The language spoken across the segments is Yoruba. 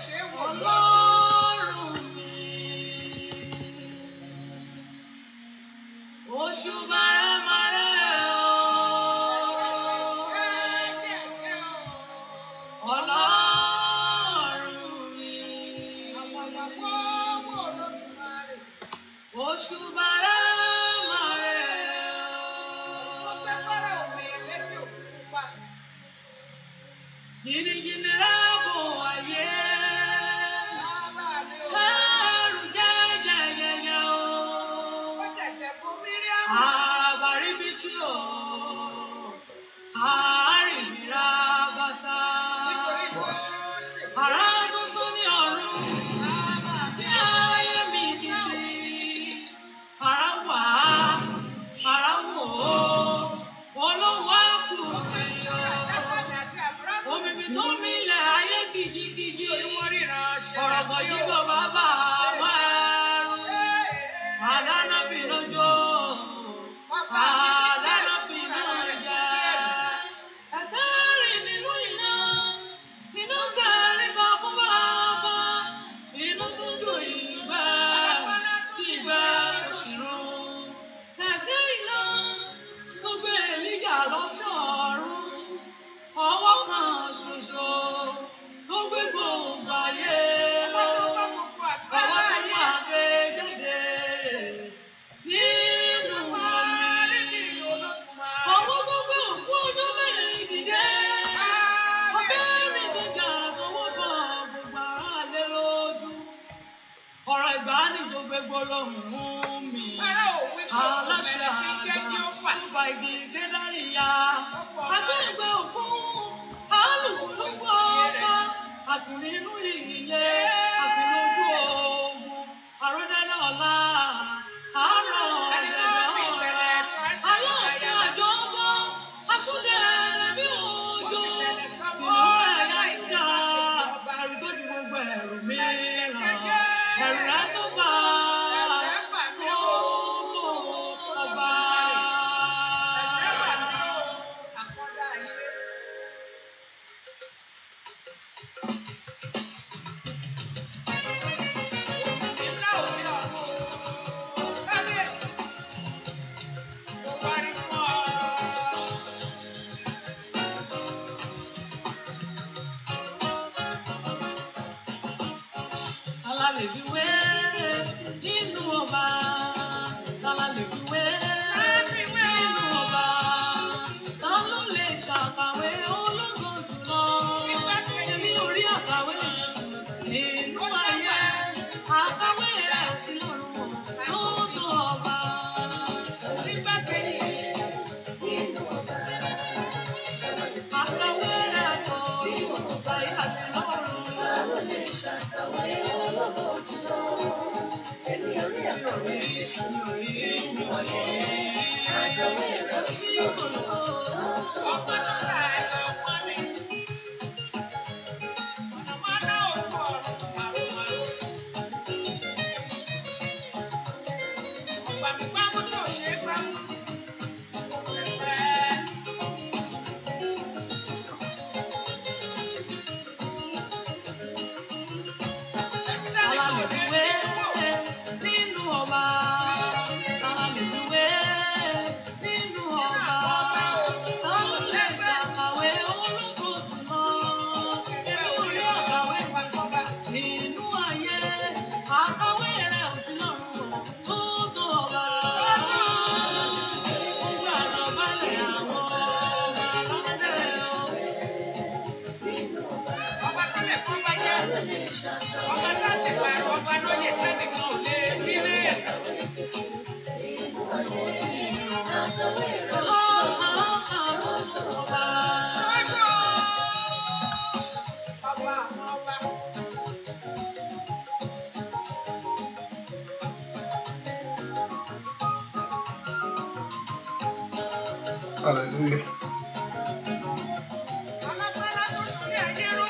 ṣe é wò lọ. Ọlọ́run mi. Òṣùbà rẹ̀ máa rẹ̀ o. Ọlọ́run mi. Òṣùbà rẹ̀ máa rẹ̀ o. Jìnnìjìnnì rẹ̀ bò ayé. Ẹrù jẹ́jẹ́jẹ́jẹ́ o. Àbáríbitì o. Àárìnrà bàtà. Àrá tó sún ní ọ̀run. Tí ayé mi títí. Àrá wà á, àrá wò ó. Olówó á kú mi o. Omi mi tó mi lẹ̀ ayé kìjikìji. Ọ̀rọ̀ kan jígọ̀ bàbá àwọn ẹrú. Àdáná fi lójó. Àdáná fi náà jẹ. Ẹ̀kẹ́rì nínú iná. Iná tẹ̀rí bá fún bàbá. Inú tó dùn ìgbẹ́. Tí ìgbẹ́ kò sì run. Ẹ̀kẹ́ iná tó gbé Èlíjà lọ sí ọ̀run. Ọwọ́ kan ṣoṣo tó gbé gbogbo ayé lọ. Ọwọ́ tó máa gbé jáde nínú omi. Ọwọ́ tó gbé òkú ọjọ́ mẹ́rin dìde. Abẹ́rẹ́ tó jà tọwọ́ bọ̀ gbogbo ara lé lójú. Ọ̀rọ̀ ìgbàanì tó gbé gbólóhùn mi. Aláṣẹ àgbà tó fa igi kédárì ya. Agbẹ́gbẹ́ òkun, alùpùpù ọ̀sá, àkùnrin inú ilé, àkùnrin ojú ogun, àròdẹ́lẹ̀ ọ̀la, àárọ̀ ọ̀dẹ̀dẹ̀ ọ̀la. Aláàfin àjọbọ̀, aṣúdẹ̀ẹ̀dẹ̀ bí òjò, ìlú ẹ̀yà Júdà, ẹ̀rù tó ju gbogbo ẹ̀rù mìíràn, ẹ̀rù rẹ̀ tó bá tó tó ọba. Tala lè fi wé nínú ọba. Tala lè fi wé nínú ọba. Ta ló lè ṣàkàwé ológo jùlọ? Èmi ò rí àkàwé Jésù nínú ayé. Àkàwé rẹ̀ ò sí lọ́run tó tó ọba. Àkàwé rẹ̀ kò láyé àti lọ́run. Mi ò rí, mi ò rí. Sí ológo. Tala lè fi wé nínú ọba. Tala lè fi wé nínú ọba. Ta ló lè ṣàkàwé ológo jùlọ? Èmi ò rí àkàwé Jésù nínú ayé. Àkàwé rẹ̀ ò sí lọ́run o, tó tó ọba. Ó gbà lọ́balẹ̀ àwọn ọba aládé o. Ọba tó lè fún ọba jẹ́, ọba tó sì pààrọ̀ ọba lóye tẹ́nìkan ò lè bí lé. Ọba. Ọba àwọn ọba. Hallelujah. Alágbára tó sórí ayé ró.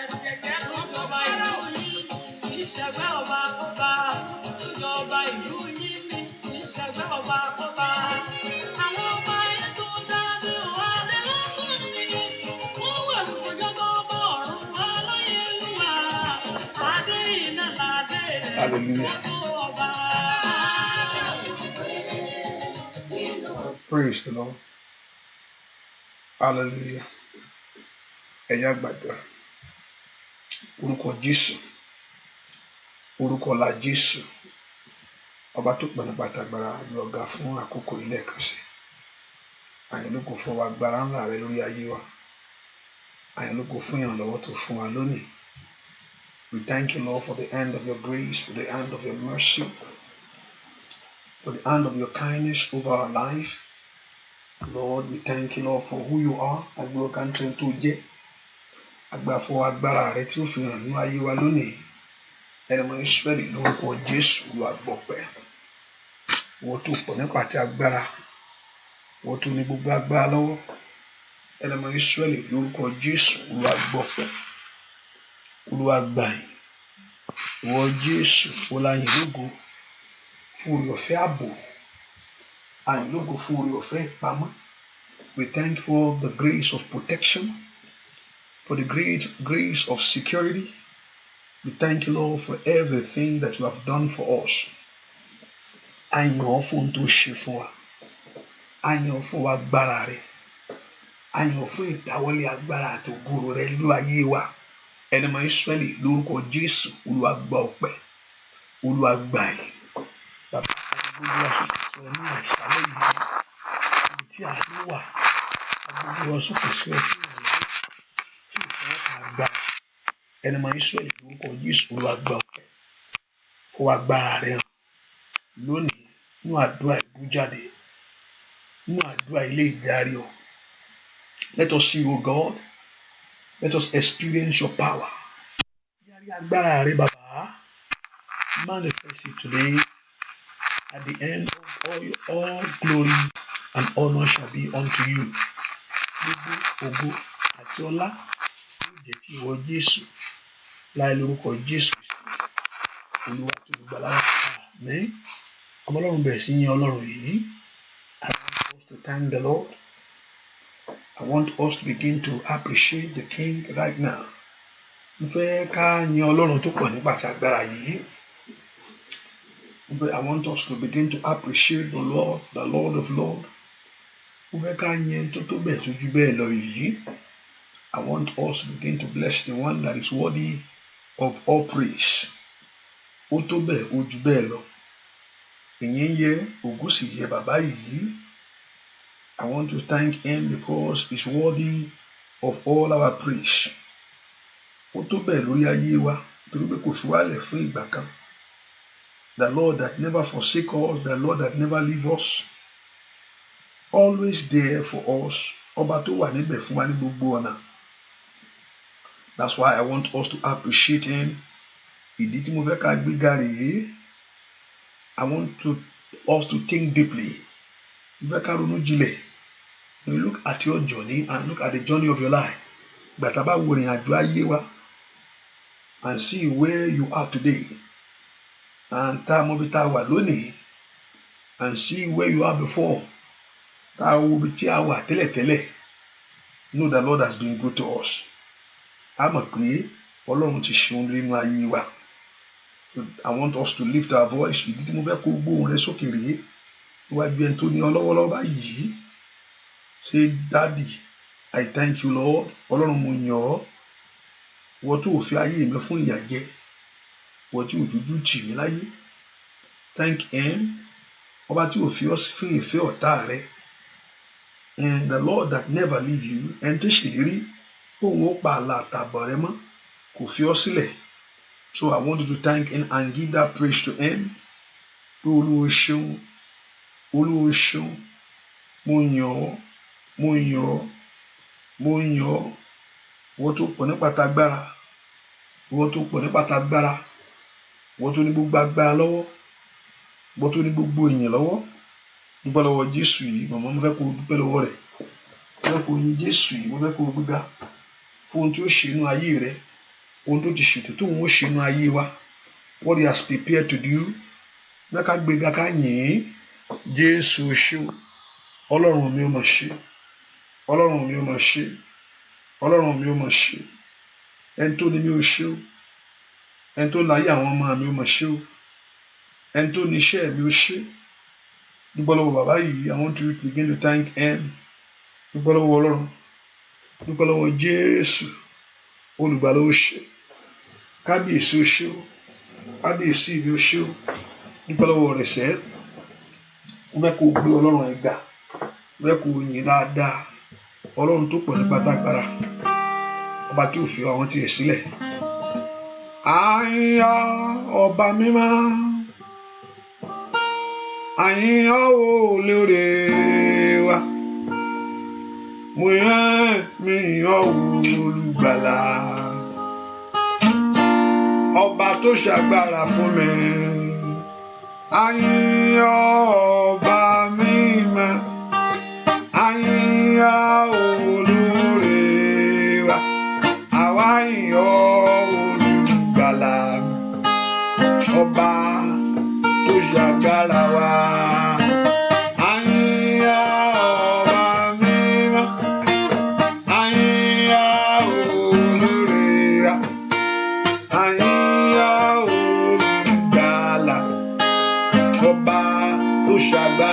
Ẹ̀rù jẹ̀jẹ̀ kan Ìjọba ọba ìlú Fáráò. yín kì í ṣẹgbẹ́ ọba kọ́ba. Ìjọba ìlú yín ni kì í ṣẹgbẹ́ ọba kọ́ba. Àwọn ọba ayé tó dáadé ò adé lásán ni. Wọ́n wẹ̀rù kọjá tó bá ọ̀run. Hallelujah. Praise the Lord. Hallelujah. Ẹ jẹ́ á gbàdúrà. Orúkọ Jésù. Orúkọ ńlá Jésù. Ọba tó pọ̀ nípa tàgbára bí ọ̀gá fún àkókò ilé ẹ̀kan sí. Àyìn lógo fún wa agbára ńlá rẹ lórí ayé wa. Àyìn lógo fún ìrànlọ́wọ́ tó fún wa lónìí. We thank you, Lord, for the hand of your grace, for the hand of your mercy, for the hand of your kindness over our life. Lord, we thank you, Lord, for who you are. Agbára kan tó jẹ́. Agbára fún agbára rẹ tí ó fi hàn nínú ayé wa lónìí. Ẹni mọ Ísírẹ́lì, lórúkọ Jésù, Olúwa gbọpẹ́. Ìwọ tó pọ̀ nípa ti agbára. Ìwọ tó ní gbogbo agbára lọ́wọ́. Ẹni mọ Ísírẹ́lì, lórúkọ Jésù, Olúwa gbọpẹ́. Olúwa gbà yìn. Ìwọ Jésù, wọ́n la yìn lógo fún oore ọ̀fẹ́ ààbò. A yìn lógo fún oore ọ̀fẹ́ ìpamọ́. We thank you for the grace of protection, for the great grace of security. We thank you, Lord, for everything that you have done for us. A yìn ọ́ fún ohun tó ṣe fún wa. A yìn ọ́ fún wa agbára rẹ. A yìn ọ́ fún ìdáwọ́lé agbára àti ògo rẹ lórí ayé wa. Ẹni mọ Ísírẹ́lì, lórúkọ Jésù, Olúwa gba ọpẹ́. Olúwa gbà yìn. Bàbá, gbogbo wa sókè sí ọ ní àṣálẹ́ yìí. Ibi tí àánú wà, gbogbo wa sókè sí ọ fún ìrànlọ́wọ́, fún ìfọwọ́kàn agbára. Ẹni mọ Ísírẹ́lì, lórúkọ Jésù, Olúwa gba ọpẹ́. Fún agbára rẹ hàn lónìí nínú àdúrà ìbújáde, nínú àdúrà ilé ìdarí ọ. Let us see you, God. Let us experience your power. Yárí agbára rẹ, bàbá. Manifest it today. At the end of all, all glory and honor shall be unto you. Gbogbo ògo àti ọlá yóò jẹ́ ti ìwọ Jésù láì lórúkọ Jésù Kristi. Olúwa tó gbogbo wa. Àmín. Ọmọ Ọlọ́run, bẹ̀rẹ̀ sí yìn Ọlọ́run yìí. I want us to thank the Lord. I want us to begin to appreciate the King right now. Mo fẹ́ ká yin Ọlọ́run tó pọ̀ nípa ti agbára yìí. I want us to begin to appreciate the Lord, the Lord of Lords. Mo fẹ́ ká yin tó tó bẹ́ẹ̀ tó ju bẹ́ẹ̀ lọ yìí. I want us to begin to bless the one that is worthy of all praise. Ó tó bẹ́ẹ̀, ó ju bẹ́ẹ̀ lọ. Ìyìn yẹ, ògo sì yẹ bàbá yìí. I want to thank him because he's worthy of all our praise. Ó tó bẹ́ẹ̀ lórí ayé wa torí pé kò fi wálẹ̀ fún ìgbà kan. The Lord that never forsake us, the Lord that never leave us, always there for us, ọba tó wà níbẹ̀ fún wa ní gbogbo ọ̀nà. That's why I want us to appreciate him. Ìdí tí mo fẹ́ ká gbéga rèé. I want us to think deeply. Mo fẹ́ ká ronú jinlẹ̀. When you look at your journey and look at the journey of your life, ìgbà tá a bá wo ìrìn àjò ayé wa and see where you are today and tá a mọ ibi tá a wà lónìí and see where you are before, tá a wo ibi tí a wà tẹ́lẹ̀tẹ́lẹ̀, know the Lord has been good to us. A mọ̀ pé Ọlọ́run ti ṣeun nínú ayé wa. So I want us to lift our voice. Ìdí tí mo fẹ́ kó gbóhùn rẹ sókè rèé níwájú ẹni tó ní ọ lọ́wọ́lọ́wọ́ báyìí. Say, "Daddy, I thank you, Lord." Ọlọ́run, mo yàn ọ́. Ìwọ tó fi ayé mi fún ìyà jẹ. Ìwọ tí ò jójú tì mí láyé. Thank him. Ọba tí ò fi ọ́ fún ìfẹ́ ọ̀tá rẹ. And the Lord that never leave you. Ẹni tó ṣèlérí òun ó pa àlà àtàbọ̀ rẹ mọ́. Kò fi ọ́ sílẹ̀. So I want you to thank him and give that praise to him. Pé Olúwa ṣeun. Olúwa ṣeun. Mo yàn ọ́. Mo yàn ọ́. Mo yàn ọ́. Ìwọ tó pọ̀ nípa tagbára. Ìwọ tó pọ̀ nípa tagbára. Ìwọ tó ní gbogbo agbára lọ́wọ́. Ìwọ tó ní gbogbo ìyìn lọ́wọ́. Dúpẹ́ lọ́wọ́ Jésù yìí. Màmá, mo fẹ́ kó dúpẹ́ lọ́wọ́ rẹ̀. Mo fẹ́ kó yin Jésù yìí. Mo fẹ́ kó gbéga fún ohun tí ó ṣe inú ayé rẹ. Ohun tó ti ṣètò tó òun ó ṣe inú ayé wa. What he has prepared to do. Fẹ́ ká gbéga, ká yìn ín. Jésù ṣeun. Ọlọ́run mi, ó mà ṣe. Ọlọ́run mi, ó mà ṣe. Ọlọ́run mi, ó mà ṣe. Ẹni tó ní mi, ó ṣe o. Ẹni tó láyé àwọn ọmọ mi, ó mà ṣe o. Ẹni tó ní iṣẹ́ mi, ó ṣe. Dúpẹ́ lọ́wọ́ bàbá yìí. I want you to begin to thank him. Dúpẹ́ lọ́wọ́ Ọlọ́run. Dúpẹ́ lọ́wọ́ Jésù. Olùgbàlà, ó ṣe. Kábíyèsí, ó ṣe o. Kábíyèsí mi, ó ṣe o. Dúpẹ́ lọ́wọ́ rẹ̀ sẹ́. Mo fẹ́ kó gbé Ọlọ́run ẹ̀ ga. Mo fẹ́ kó yìn dáadáa. Ọlọ́run tó pọ̀ nípa tágbára. Ọba tí ò fi àwọn tiẹ̀ sílẹ̀. Àyàn ọba mímọ́. Àyàn olóore wa. Mo yàn mí yàn olùgbàlà. Ọba tó ṣàgbára fún mi. Àyàn ọba mímọ́. Àyàn olóore wa. Àwa yìn olùgbàlà. Ọba tó ṣàgbára wa. Àyìn ọba mímọ́. Àyìn olóore wa. Àyìn olùgbàlà. Ọba tó ṣàgbá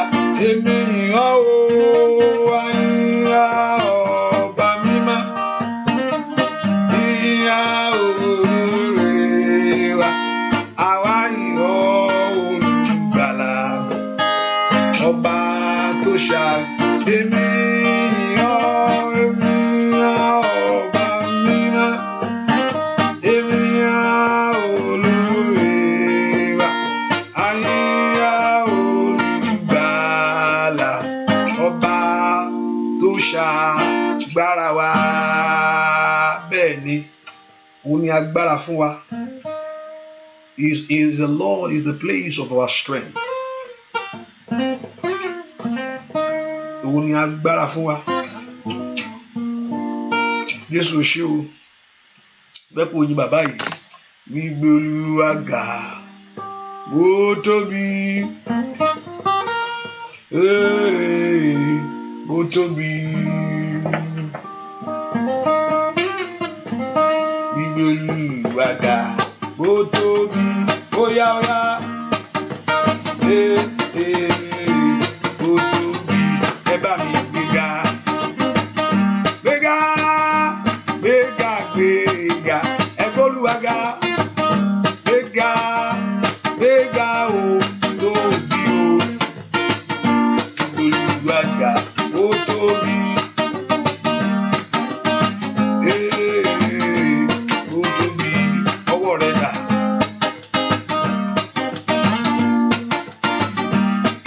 èmi yìn ọ́ o. Àyìn ọba mímọ́. Àyìn olóore wa. Àwa yìn ọ́ olùgbàlà. Ọba tó ṣà èmi yìn ọ́, èmi yìn ọba mímọ́. Èmi yìn olóore wa. Àyìn olùgbàlà. Ọba tó ṣàgbára wa. Bẹ́ẹ̀ ni, òun ni agbára fún wa. Is the Lord is the place of our strength. Òun ni agbára fún wa. Jésù, ṣé o. Bẹ́ẹ̀ kò yin bàbá yìí. Gbígbé Olúwa ga, ó tóbi. Ee, ó tóbi. Gbígbé Olúwa ga, ó tóbi. Ó yá, ó yá. Ee, ee, ó tóbi. Ẹ bá mi gbéga. Gbéga, gbéga, gbéga. Ẹ gbé Olúwa ga. Gbéga, gbéga o, tóbi o. Olúwa ga, ó tóbi. Ee, ó tóbi. Ọwọ́ rẹ̀ dà.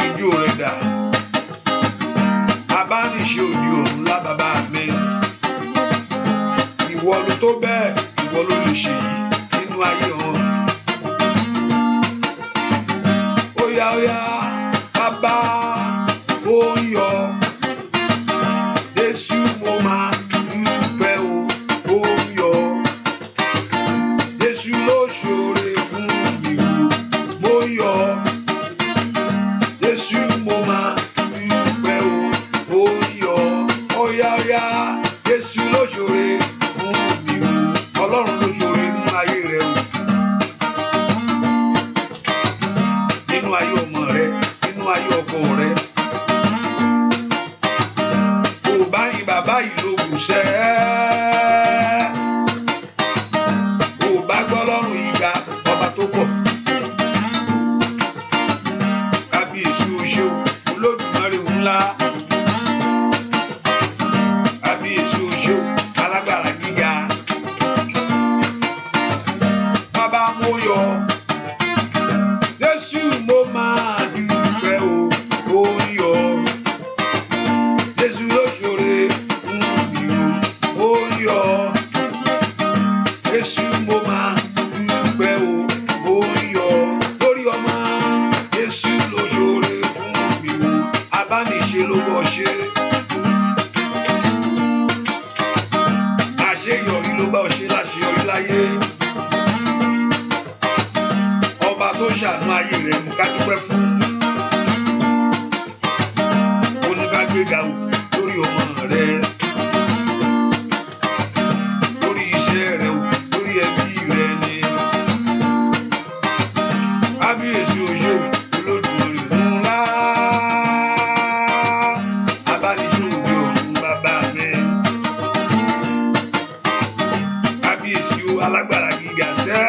Ijó rẹ̀ dà. Abániṣe òde ọ̀run ńlá, bàbá mi. Ìwọ ló tó bẹ́ẹ̀, ìwọ ló lè ṣe yìí nínú ayé wọn. Ó yá, ó yá, bàbá ó ń yọ. Jésù, mo máa dúpẹ́ o, ó ń yọ. Jésù ló ṣoore fún mi o, mo yọ. Jésù, mo máa dúpẹ́ o, ó ń yọ. Ó yá, ó yá, Jésù ló ṣoore fún mi o. Ọlọ́run ló ṣoore nínú ayé rẹ o. Nínú ayé ọmọ rẹ, nínú ayé ọkọ rẹ. Kò bá yin bàbá yìí lóògùn sẹ́. Kò bá gbọ́ lọ́rùn yìí ga, ọba tó pọ̀. Kábíyèsí, o ṣé o, Olódùmarè ńlá. Kábíyèsí, o ṣé o, alágbára gíga. Bàbá, mo yọ̀. Jésù, mo máa dúpẹ́ o, ó ń yọ̀. Jésù ló ṣoore fún mi o, ó ń yọ̀. Jésù, mo máa dúpẹ́ o, ó ń yọ̀. Lórí ọmọ, Jésù ló ṣoore fún mi o, abániṣe ló bọ́ ṣe. Àṣeyọrí ló bá ọ ṣe láṣeyọrí láyé. Ọba tó ṣàánú ayé rẹ̀ mú ká dúpẹ́ fún. Ó ní ká gbéga o lórí ọmọ rẹ̀. Lórí iṣẹ́ rẹ̀ o, lórí ẹbí rẹ̀ ni. Kábíyèsí, o ṣé o. Alágbára gíga sẹ́.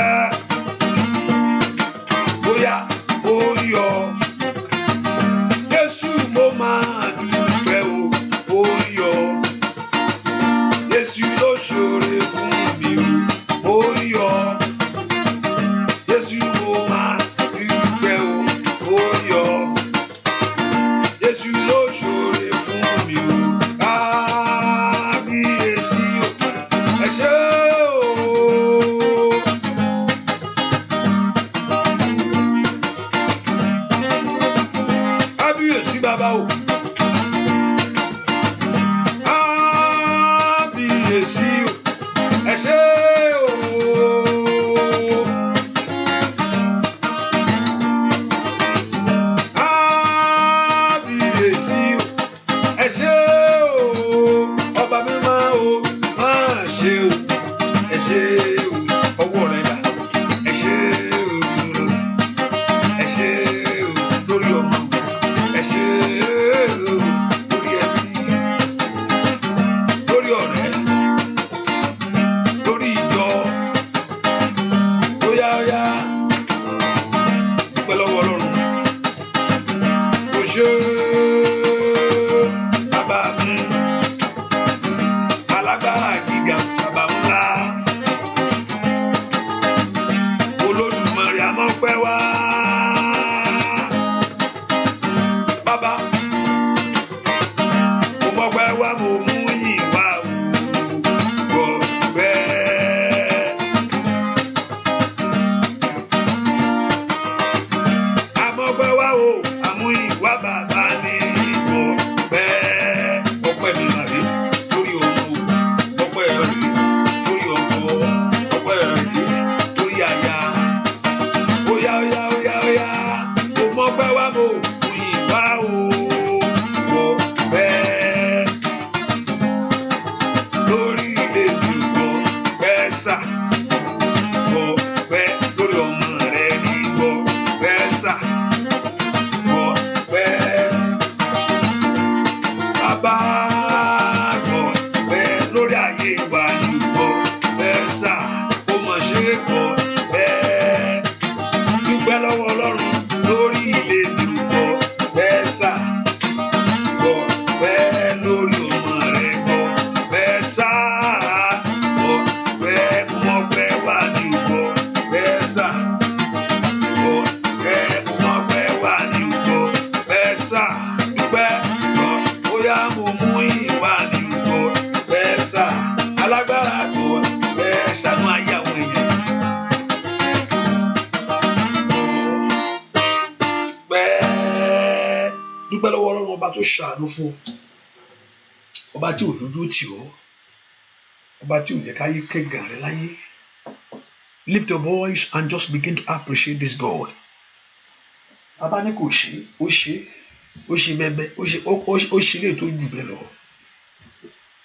Bóyá ó yọ. Jésù, mo máa dúpẹ́ o, ó yọ. Jésù ló ṣoore fún mi o, ó yọ. Jésù, mo máa dúpẹ́ o, ó yọ. Jésù ló ṣoore fún mi o, kábíyèsí o, ẹ ṣé o. Kábíyèsí bàbá o. Kábíyèsí o, ẹ ṣé o. Kábíyèsí o, ẹ ṣé o. Ọba mímọ́ o, máa ṣe o, ẹ ṣé o. Ọwọ́ rẹ dà, ẹ ṣé o. Ẹ ṣé o lórí ọmọ, ẹ ṣé o lórí ẹbí, lórí ọ̀rẹ́, lórí ìjọ. Óyá óyá, dúpẹ́ lọ́wọ́ Ọlọ́run. O ṣé, bàbá mi, alágbára gíga, bàbá ńlá, Olódùmarè, àmọ́pẹ́ wá. Bàbá, mo mọ́pẹ́ wá, mo mú yìn wá o, gbọ̀pẹ́. Àmọ́pẹ́ wá o, àmúyìn wá, bàbá ní gbọ̀pẹ́. Ọpẹ́ mi màrí lórí ọmọ o, ọpẹ́ rí lórí ọkọ, ọpẹ́ rí lórí aya. Óyá óyá óyá óyá, mo mọ́pẹ́ wá, mo mú yìn wá o, gbọ̀pẹ́. Lórí ilé mi, gbọ̀pẹ́ sà, gbọ̀pẹ́. Lórí ọmọ rẹ ní gbọ̀pẹ́ sà, gbọ̀pẹ́. Bàbá, gbọ̀pẹ́. Lórí ayé wa ní gbọ̀pẹ́ sà, ó mọ̀ ṣe gbọ̀pẹ́. Dúpẹ́ lọ́wọ́ Ọlọ́run. Lórí ilé mi, gbọ̀pẹ́ sà, gbọ̀pẹ́. Lórí ọmọ rẹ, gbọ̀pẹ́ sà, gbọ̀pẹ́. Mọ̀pẹ́ wà ní gbọ̀pẹ́ sà, gbọ̀pẹ́. Mọ̀pẹ́ wà ní gbọ̀pẹ́ sà, dúpẹ́ gbọ̀. Bóyá mo mú ìwà ní gbọ̀pẹ́ sà, alágbára, gbọ̀pẹ́. Ṣàánú ayé àwọn èèyàn. Gbọ̀pẹ́. Dúpẹ́ lọ́wọ́ Ọlọ́run, ọba tó ṣàánú fún ọ, ọba tí ò dúdú tì ọ́, ọba tí ò jẹ́ káyé kẹ́gàn rẹ láyé. Lift your voice and just begin to appreciate this God. Bàbá ní kò ṣe, ó ṣe, ó ṣe bẹ́bẹ́, ó ṣe, ó ṣe lè tó jù bẹ́ẹ̀ lọ.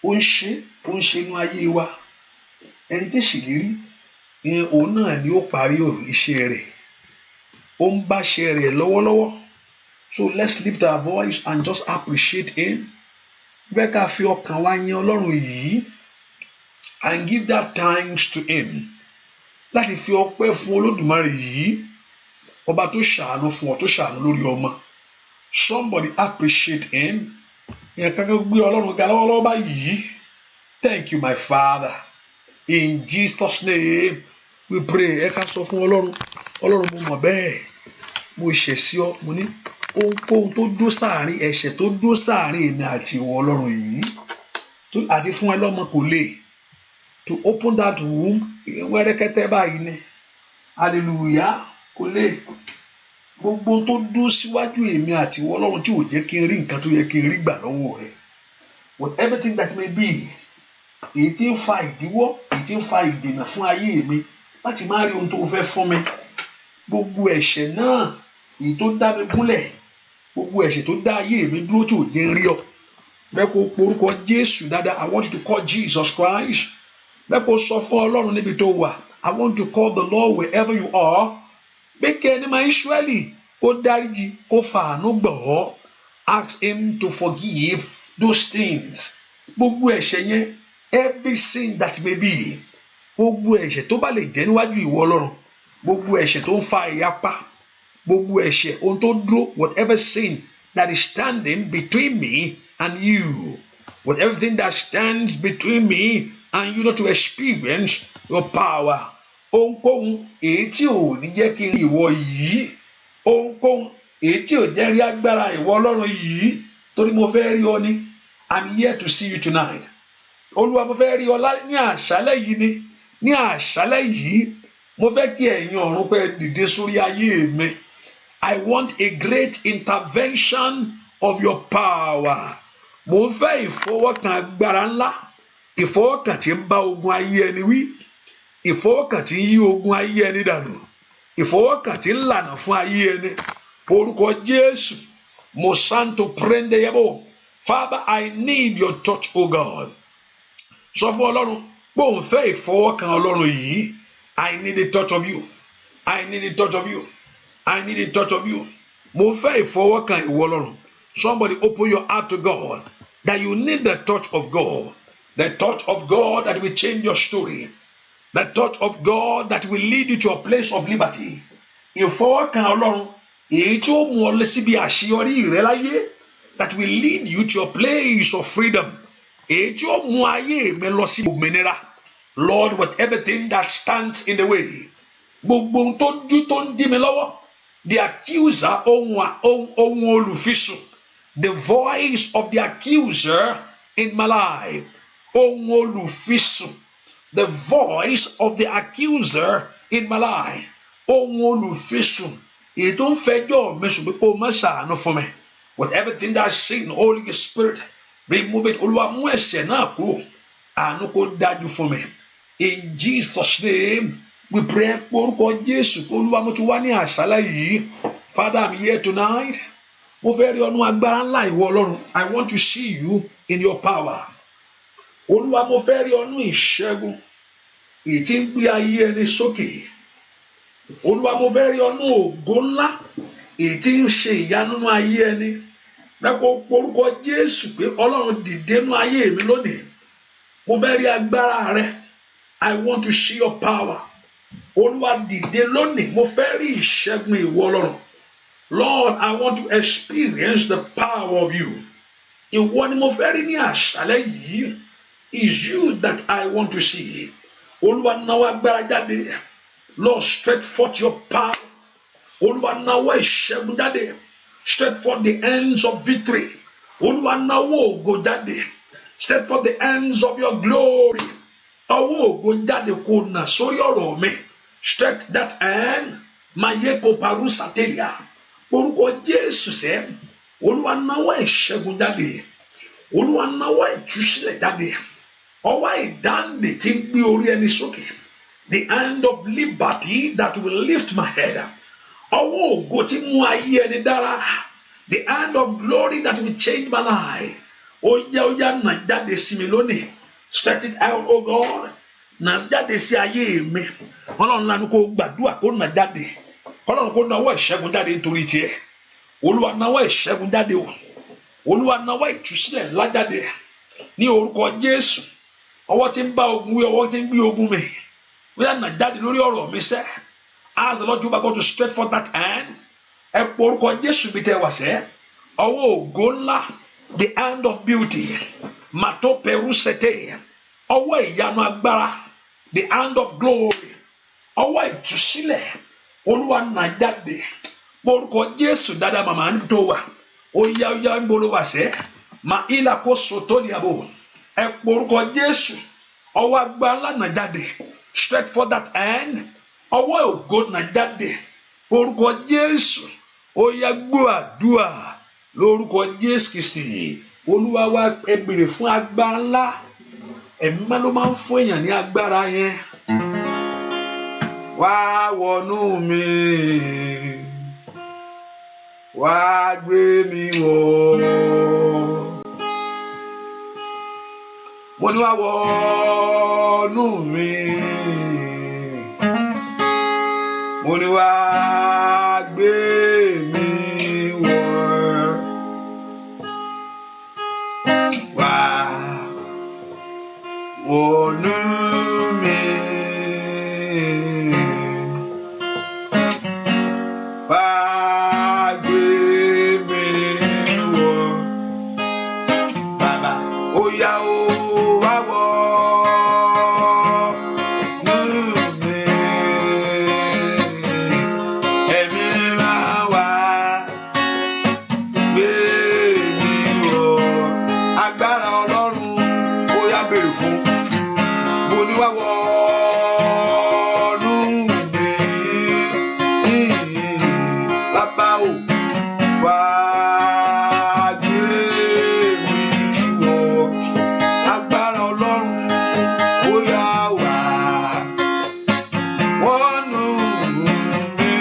Ó ń ṣe, ó ń ṣe inú ayé wa. Ẹni tí ṣèlérí ìyẹn, òun náà ni ó parí iṣẹ́ rẹ̀. Ó ń bá ṣe rẹ̀ lọ́wọ́lọ́wọ́. So let's lift our voice and just appreciate him. Bẹ́ẹ̀ ká fi ọkàn wa yìn Ọlọ́run yìí and give that thanks to him, láti fi ọpẹ́ fún Olódùmarè yìí, ọba tó ṣàánú fún ọ, tó ṣàánú lórí ọmọ. Somebody appreciate him. Ìyẹn kankan gbé Ọlọ́run ga lọ́wọ́lọ́wọ́ báyìí. Thank you, my Father. In Jesus' name we pray. Ẹ ká sọ fún Ọlọ́run. Ọlọ́run, mo mọ̀ bẹ́ẹ̀, mo ṣẹ̀ sí ọ. Mo ní ohunkóhun tó dó sáàrin, ẹ̀ṣẹ̀ tó dó sáàrin èmi àti ìwọ, Ọlọ́run yìí, àti fún ẹ lọ́mọ kò lè. To open that womb, wẹ́rẹ́kẹ́tẹ́ báyìí ni. Hallelujah. Kò lè. Gbogbo tó dó síwájú èmi àti ìwọ, Ọlọ́run, tí ò jẹ́ kí n rí nǹkan tó yẹ kí n rí gbà lọ́wọ́ rẹ̀, with everything that may be, èyí tí ń fa ìdíwọ́, èyí tí ń fa ìdènà fún ayé mi láti má rí ohun tó fẹ́ fún mi, gbogbo ẹ̀ṣẹ̀ náà, èyí tó dá mi gúnlẹ̀, gbogbo ẹ̀ṣẹ̀ tó dá ayé mi dúró tí ò jẹ́ ń rí ọ, bẹ́ẹ̀ kó porúkọ Jésù dáadáa. I want you to call Jesus Christ. Bẹ́ẹ̀ kó sọ fún Ọlọ́run níbi tó wà. I want to call the Lord wherever you are, pé kí ẹni máa Ísírẹ́lì kó dáríjì, kó fàánú gbọ̀ ọ́. Ask him to forgive those things, gbogbo ẹ̀ṣẹ̀ yẹn, every sin that may be. Gbogbo ẹ̀ṣẹ̀ tó bá lè jẹ́ níwájú ìwọ Ọlọ́run, gbogbo ẹ̀ṣẹ̀ tó ń fa ìyapa, gbogbo ẹ̀ṣẹ̀ ohun tó dúró, whatever sin that is standing between me and you, whatever thing that stands between me and you not to experience your power, ohunkóhun èyí tí ò ní jẹ́ kí n rí ìwọ yìí, ohunkóhun èyí tí ò jẹ́ rí agbára ìwọ Ọlọ́run yìí, torí mo fẹ́ rí ọ ní. I'm here to see you tonight. Olúwa, mo fẹ́ rí ọ ní àṣálẹ́ yìí ni. Ní àṣálẹ́ yìí, mo fẹ́ kí ẹ̀yin ọ̀run pẹ́ dìde sórí ayé mi. I want a great intervention of your power. Mo ń fẹ́ ìfọwọ́kàn agbára ńlá, ìfọwọ́kàn tí ń bá ogun ayé ẹni wí, ìfọwọ́kàn tí ń yí ogun ayé ẹni dànù, ìfọwọ́kàn tí ń lànà fún ayé ẹni. Orúkọ Jésù, Mosanto prende yebo. Father, I need your touch, O God. Sọ fún Ọlọ́run pé òun fẹ́ ìfọwọ́kàn Ọlọ́run yìí. I need the touch of you. I need the touch of you. I need the touch of you. Mo fẹ́ ìfọwọ́kàn ìwọ Ọlọ́run. Somebody open your heart to God that you need the touch of God, the touch of God that will change your story, the touch of God that will lead you to a place of liberty. Ìfọwọ́kàn Ọlọ́run èyí tí ó mú ọ lọ síbi àṣeyọrí rẹ láyé, that will lead you to a place of freedom, èyí tí ó mú ayé mi lọ sí òmìnira. Lord, with everything that stands in the way, gbogbo ohun tó dú tó ń dí mi lọ́wọ́, the accuser, ohun olùfisùn, the voice of the accuser in my life, ohun olùfisùn, the voice of the accuser in my life, ohun olùfisùn èyí tó ń fẹjọ́ mi sùn pé kó o má ṣàánú fún mi. With everything that sin, Holy Spirit, remove it. Olúwa, mú ẹ̀ṣẹ̀ náà kúrò, àánú kó dájú fún mi. In Jesus' name we pray. Orúkọ Jésù. Olúwa, mo ti wá ní àṣálẹ́ yìí. Father, I'm here tonight. Mo fẹ́ rí ọ nínú agbára ńlá ìwọ Ọlọ́run. I want to see you in your power. Olúwa, mo fẹ́ rí ọ nínú ìṣẹ́gun èyí tí ń gbé ayé ẹni sókè. Olúwa, mo fẹ́ rí ọ nínú ògo ńlá èyí tí ń ṣe ìyanu nínú ayé ẹni. Mẹ́kọ̀ọ́ orúkọ Jésù pé Ọlọ́run, dìde nínú ayé mi lónìí. Mo fẹ́ rí agbára rẹ. I want to see your power. Olúwa, dìde lónìí. Mo fẹ́ rí ìṣẹ́gun ìwọ Ọlọ́run. Lord, I want to experience the power of you. Ìwọ ni mo fẹ́ rí ní àṣálẹ́ yìí. Is you that I want to see. Olúwa, náwó agbára jáde. Lord, stretch forth your power. Olúwa, náwó ìṣẹ́gun jáde. Stretch forth the hands of victory. Olúwa, náwó ògo jáde. Stretch forth the hands of your glory. Ọwọ́ ògo jáde kó nà sórí ọ̀rọ̀ mi. Stretch that hand. Mayeko parusatelia. Orúkọ Jésù sẹ́. Olúwa, náwó ìṣẹ́gun jáde. Olúwa, náwó ìtúsílẹ̀ jáde. Ọwọ́ ìdáǹdè tí ń gbé orí ẹni sókè. The hand of liberty that will lift my head. Ọwọ́ ògo tí mú ayé ẹni dára. The hand of glory that will change my life. Ó yá, ó yá, nà jáde sí mi lónìí. Stretch it out, oh God. Nà jáde sí ayé mi. Ọlọ́run lánàá kó gbàdúrà kó nà jáde. Ọlọ́run kó nawọ́ ìṣẹ́gun jáde nítorí tiẹ̀. Olúwa, nawọ́ ìṣẹ́gun jáde o. Olúwa, nawọ́ ìtúsílẹ̀ ńlá jáde. Ní orúkọ Jésù. Ọwọ́ tí ń bá ogun wí, ọwọ́ tí ń gbé ogun mi. Ó yá, nà jáde lórí ọ̀rọ̀ mi sẹ́. Ask the Lord Jehovah God to stretch forth that hand. Ẹ pọ orúkọ Jésù bí tẹ wá sẹ́. Ọwọ́ ògo ńlá, the hand of beauty. Mato perusete. Ọwọ́ ìyanu agbára, the hand of glory. Ọwọ́ ìtúsílẹ̀. Olúwa, nà jáde. Orúkọ Jésù dáadáa, màmá níbi tó wà. Ó yá, ó yá, ń bolo wà sẹ́. Mà ilà kó soto ní àbò. Ẹ pọ orúkọ Jésù. Ọwọ́ agbára ńlá, nà jáde. Stretch forth that hand. Ọwọ́ ògo, nà jáde. Orúkọ Jésù. Ó yá, gbọ́ àdúrà lórúkọ Jésù Kristi. Olúwa wa, ẹ béèrè fún agbára ńlá. Ẹ̀mí mímọ́ ló máa ń fún èèyàn ní agbára yẹn. Wá wọnú mi, wá gbé mi wọ̀. Mo ní wá wọnú mi. Mo ní wá gbé mi wọ̀. Wá wọnú mi. Wá gbé mi wọ̀. Bàbá, ó yá o, wá wọnú mi. Ẹ̀mí mímọ́, wá gbé mi wọ̀. Agbára Ọlọ́run, ó yá, béèrè fún. Mo ní wá wọnú mi. Bàbá o, wá gbé mi wọ̀. Agbára Ọlọ́run, ó yá, wá wọnú mi.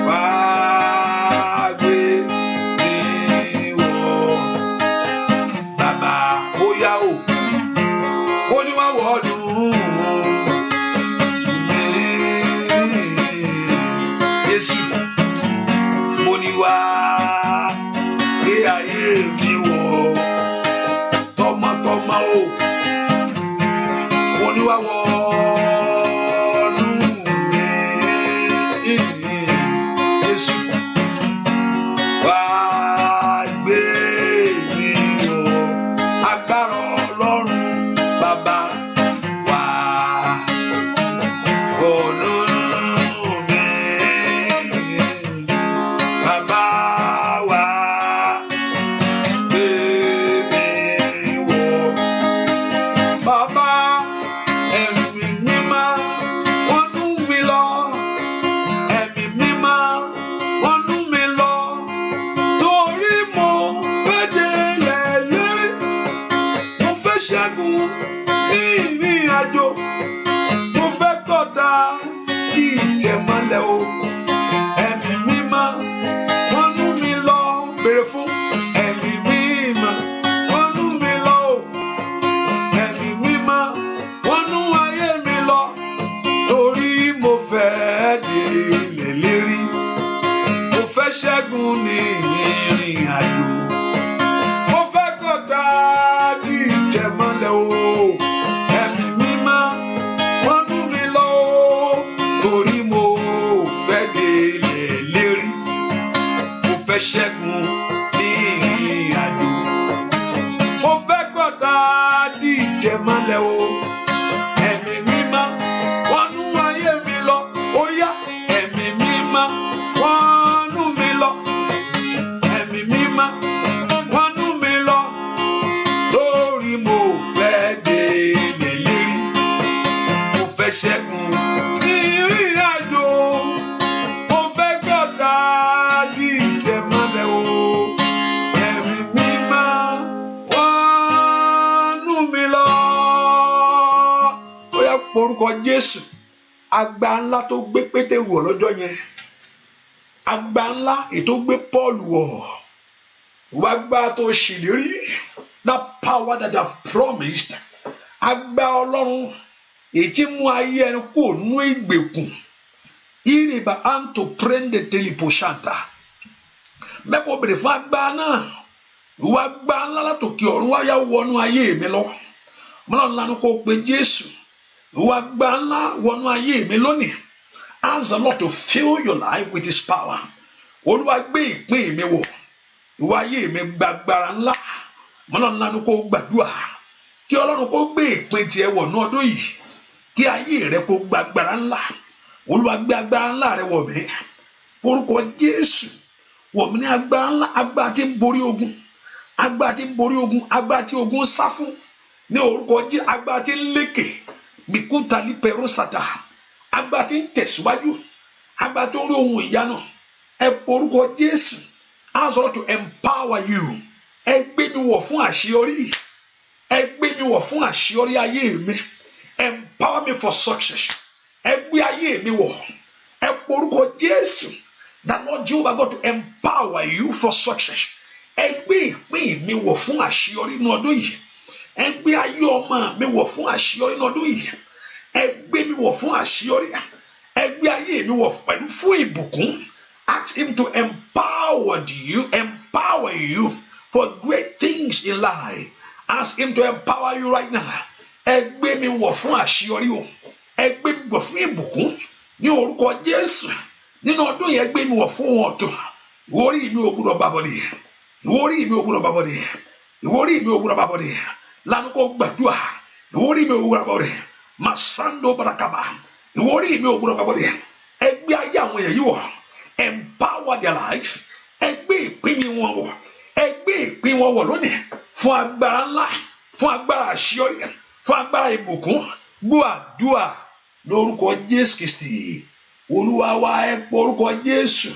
Wá gbé mi wọ̀. Bàbá, ó yá o. Ó ní wá wọnú mi. Jésù, mo ní wá gbé ayé mi wọ̀. Tọmọtọmọ o. Mo ní wá wọnú mi. Jésù, wá gbé mi wọ̀. Agbára Ọlọ́run, Bàbá, wá wọnú mi. Bàbá, wá gbé mi wọ̀. Bàbá, Ẹ̀mí Mímọ́, wọnú mi lọ. Ẹ̀mí Mímọ́, wọnú mi lọ. Torí mo fẹ́ délẹ̀ ìlérí. Mo fẹ́ ṣẹ́gun ní ìrìn àjò. Mo fẹ́ kọ́ta ìjẹ̀mọ́lẹ̀ o. Ẹ̀mí Mímọ́, wọnú mi lọ. Béèrè fún Ẹ̀mí Mímọ́, wọnú mi lọ o. Ẹ̀mí Mímọ́, wọnú ayé mi lọ. Torí mo fẹ́ délẹ̀ ìlérí. Mo fẹ́ ṣẹ́gun ní ìrìn àjò. Mo fẹ́ kọ́ta ìjẹ̀mọ́lẹ̀ o. Ẹ̀mí Mímọ́, wọnú mi lọ o. Torí mo fẹ́ délẹ̀ ìlérí. Mo fẹ́ ṣẹ́gun ní ìrìn àjò. Mo fẹ́ kọ́ta ìjẹ̀mọ́lẹ̀ o. Ẹ̀mí Mímọ́, wọnú ayé mi lọ. Ó yá, Ẹ̀mí Mímọ́, wọnú mi lọ. Ẹ̀mí Mímọ́, wọnú mi lọ. Torí mo fẹ́ délẹ̀ ìlérí. Mo fẹ́ ṣẹ́gun ní ìrìn àjò. Mo fẹ́ kọ́ta ìjẹ̀mọ́lẹ̀ o. Ẹ̀mí Mímọ́, wọnú mi lọ. Ó yá, porúkọ Jésù. Agbára ńlá tó gbé Pétérù wọ̀ lọ́jọ́ yẹn. Agbára ńlá èyí tó gbé Paul wọ̀. Wá gbá tó ṣèlérí. That power that have promised. Agbára Ọlọ́run èyí tí mú ayé ẹni kúrò nínú ìgbèkùn. Iriba anto prende teliposhanta. Mẹ́kọ̀ọ́ bèrè fún agbára náà. Ìwà agbára ńlá látòkè ọ̀run wá yá wọnú ayé mi lọ. Mọ́nà ńlá ni kò pe Jésù. Ìwà agbára ńlá wọnú ayé mi lónìí. Ask the Lord to fill your life with his power. Olúwa, gbé ìpín mi wọ̀. Ìwà ayé mi gbàgbára ńlá. Mọ́nà ńlá ni kò gbàdúrà. Kí Ọlọ́run kó gbé ìpín tiẹ̀ wọ̀ ní ọdún yìí. Kí ayé rẹ kó gbàgbára ńlá. Olúwa, gbé agbára ńlá rẹ wọ̀ mí. Orúkọ Jésù, wọ̀ mí ní agbára ńlá, agbára tí ń borí ogun. Agbára tí ń borí ogun, agbára tí ogun ń sá fún. Ní orúkọ Jésù, agbára tí ń lékè. Mikutali perosata. Agbára tí ń tẹ̀síwájú. Agbára tó ń rí ohun ìyanu. Ẹ porúkọ Jésù. Ask God to empower you. Ẹ gbé mi wọ̀ fún àṣeyọrí. Ẹ gbé mi wọ̀ fún àṣeyọrí ayé mi. Empower me for success. Ẹ gbé ayé mi wọ̀. Ẹ porúkọ Jésù. That Lord Jehovah God to empower you for success. Ẹ gbé ìpín mi wọ̀ fún àṣeyọrí ní ọdún yìí. Ẹ gbé ayé ọmọ mi wọ̀ fún àṣeyọrí ní ọdún yìí. Ẹ gbé mi wọ̀ fún àṣeyọrí. Ẹ gbé ayé mi wọ̀ pẹ̀lú fún ìbùkún. Ask him to empower you for great things in life. Ask him to empower you right now. Ẹ gbé mi wọ̀ fún àṣeyọrí o. Ẹ gbé mi wọ̀ fún ìbùkún ní orúkọ Jésù. Nínú ọdún yẹn, gbé mi wọ̀ fún ohun ọ̀tun. Ìwọ orí mi ò gbúdọ̀ gbàbọ̀dè. Ìwọ orí mi ò gbúdọ̀ gbàbọ̀dè. Ìwọ orí mi ò gbúdọ̀ gbàbọ̀dè. Lánàá kó gbàdúrà. Ìwọ orí mi ò gbúdọ̀ gbàbọ̀dè. Masando barakaba. Ìwọ orí mi ò gbúdọ̀ gbàbọ̀dè. Ẹ gbé ayé àwọn èèyàn yìí wọ̀. Empower their life. Ẹ gbé ìpín mi wọn wọ̀. Ẹ gbé ìpín wọn wọ̀ lónìí fún agbára ńlá, fún agbára àṣeyọrí, fún agbára ìbùkún. Gbọ́ àdúrà lórúkọ Jésù Kristi Olúwa wa. Ẹ pọ orúkọ Jésù.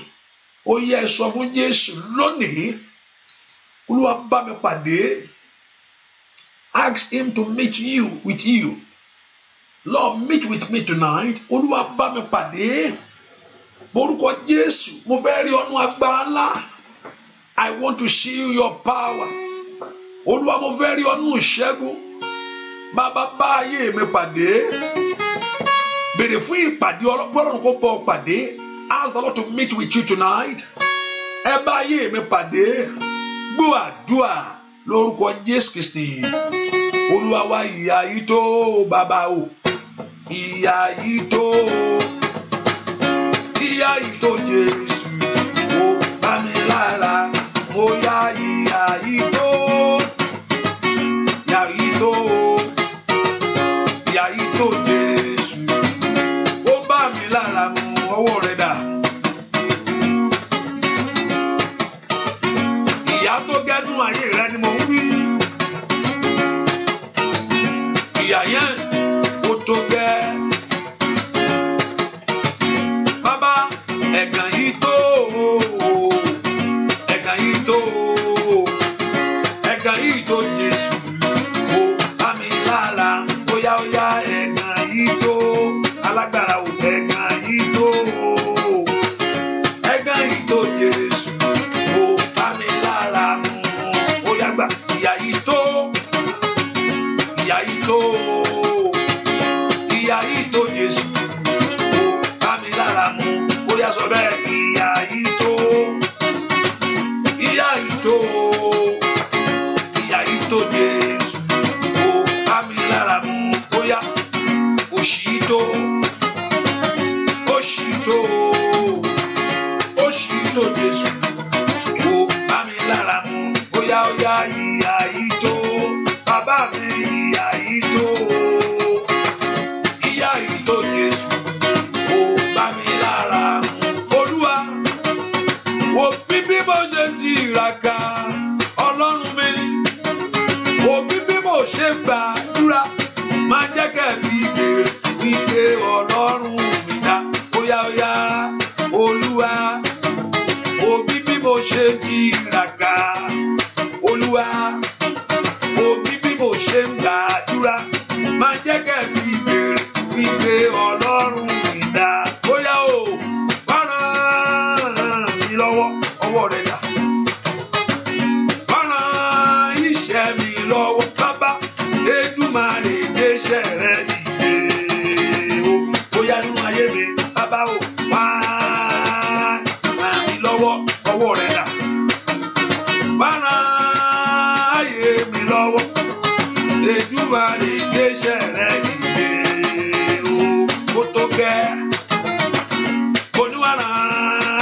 Ó yẹ, ẹ sọ fún Jésù lónìí: Olúwa, bá mi pàdé. Ask him to meet you with you. Lord, meet with me tonight. Olúwa, bá mi pàdé. Orúkọ Jésù, mo fẹ́ rí ọ̀nà agbára ńlá. I want to see your power. Olúwa, mo fẹ́ rí ọ̀nà ìṣẹ́gun. Bàbá, bá ayé mi pàdé. Béèrè fún ìpàdé Ọlọ́run, kó bọ́ ọ pàdé. Ask the Lord to meet with you tonight. Ẹ bá ayé mi pàdé. Gbọ́ àdúrà lórúkọ Jésù Kristi Olúwa wa. Ìyà yìí tó, bàbá o, ìyà yìí tó, ìyà yìí tó, Jésù, ó bá mi lára. Mo yá, ìyà yìí tó, ìyà yìí tó, ìyà yìí tó, Jésù, ó bá mi lára mu. Ọwọ́ rẹ̀ dà. Ìyà tó gẹ́nu ayé rẹ ni mo ń wí. Ìyà yẹn ó tó gẹ́. Bàbá, ẹ̀gàn yìí tó, ẹ̀gàn yìí tó, ẹ̀gàn yìí tó, Jésù, ó bá mi lára. Óyá, óyá, ẹ̀gàn yìí tó, alágbára ò, ẹ̀gàn yìí tó, ẹ̀gàn yìí tó, Jésù, ó bá mi lára mu. Óyá, gbà. Ìyà yìí tó, ìyà yìí tó, ìyà yìí tó, Jésù, ó bá mi lára mu. Óyá, sọ bẹ́ẹ̀. Ìyà yìí tó, ìyà yìí tó, ìyà yìí tó, Jésù, ó bá mi lára mu. Óyá, òṣì yìí tó, òṣì yìí tó, òṣì yìí tó, Jésù, ó bá mi lára mu. Óyá, óyá, ìyà yìí tó, bàbá mi, ìyà yìí tó, ìyà yìí tó, Jésù, ó bá mi lára mu. Olúwa, wo bí mo ṣe tiraka, Ọlọ́run mi, wo bí mo ṣe gbàdúrà, máa jẹ́ kẹ́bí béèrè wípé Ọlọ́run mi dá. Óyá, óyá, Olúwa, wo bí mo ṣe tiraka, Olúwa, wo bí mo ṣe ń gbàdúrà, máa jẹ́ kẹ́bí béèrè wípé Ọlọ́run mi dá. Óyá o, wá ràn mí lọ́wọ́. Ọwọ́ rẹ̀ dà. Wá ràn iṣẹ́ mi lọ́wọ́, bàbá Èdùmàrè, gbéṣẹ́ rẹ̀ dìde o. Bóyá nínú ayé mi, bàbá o, wá ràn mí lọ́wọ́. Ọwọ́ rẹ̀ dà. Wá ràn ayé mi lọ́wọ́, Èdùmàrè, gbéṣẹ́ rẹ̀ dìde o. Kó tó gẹ́ oníwàrà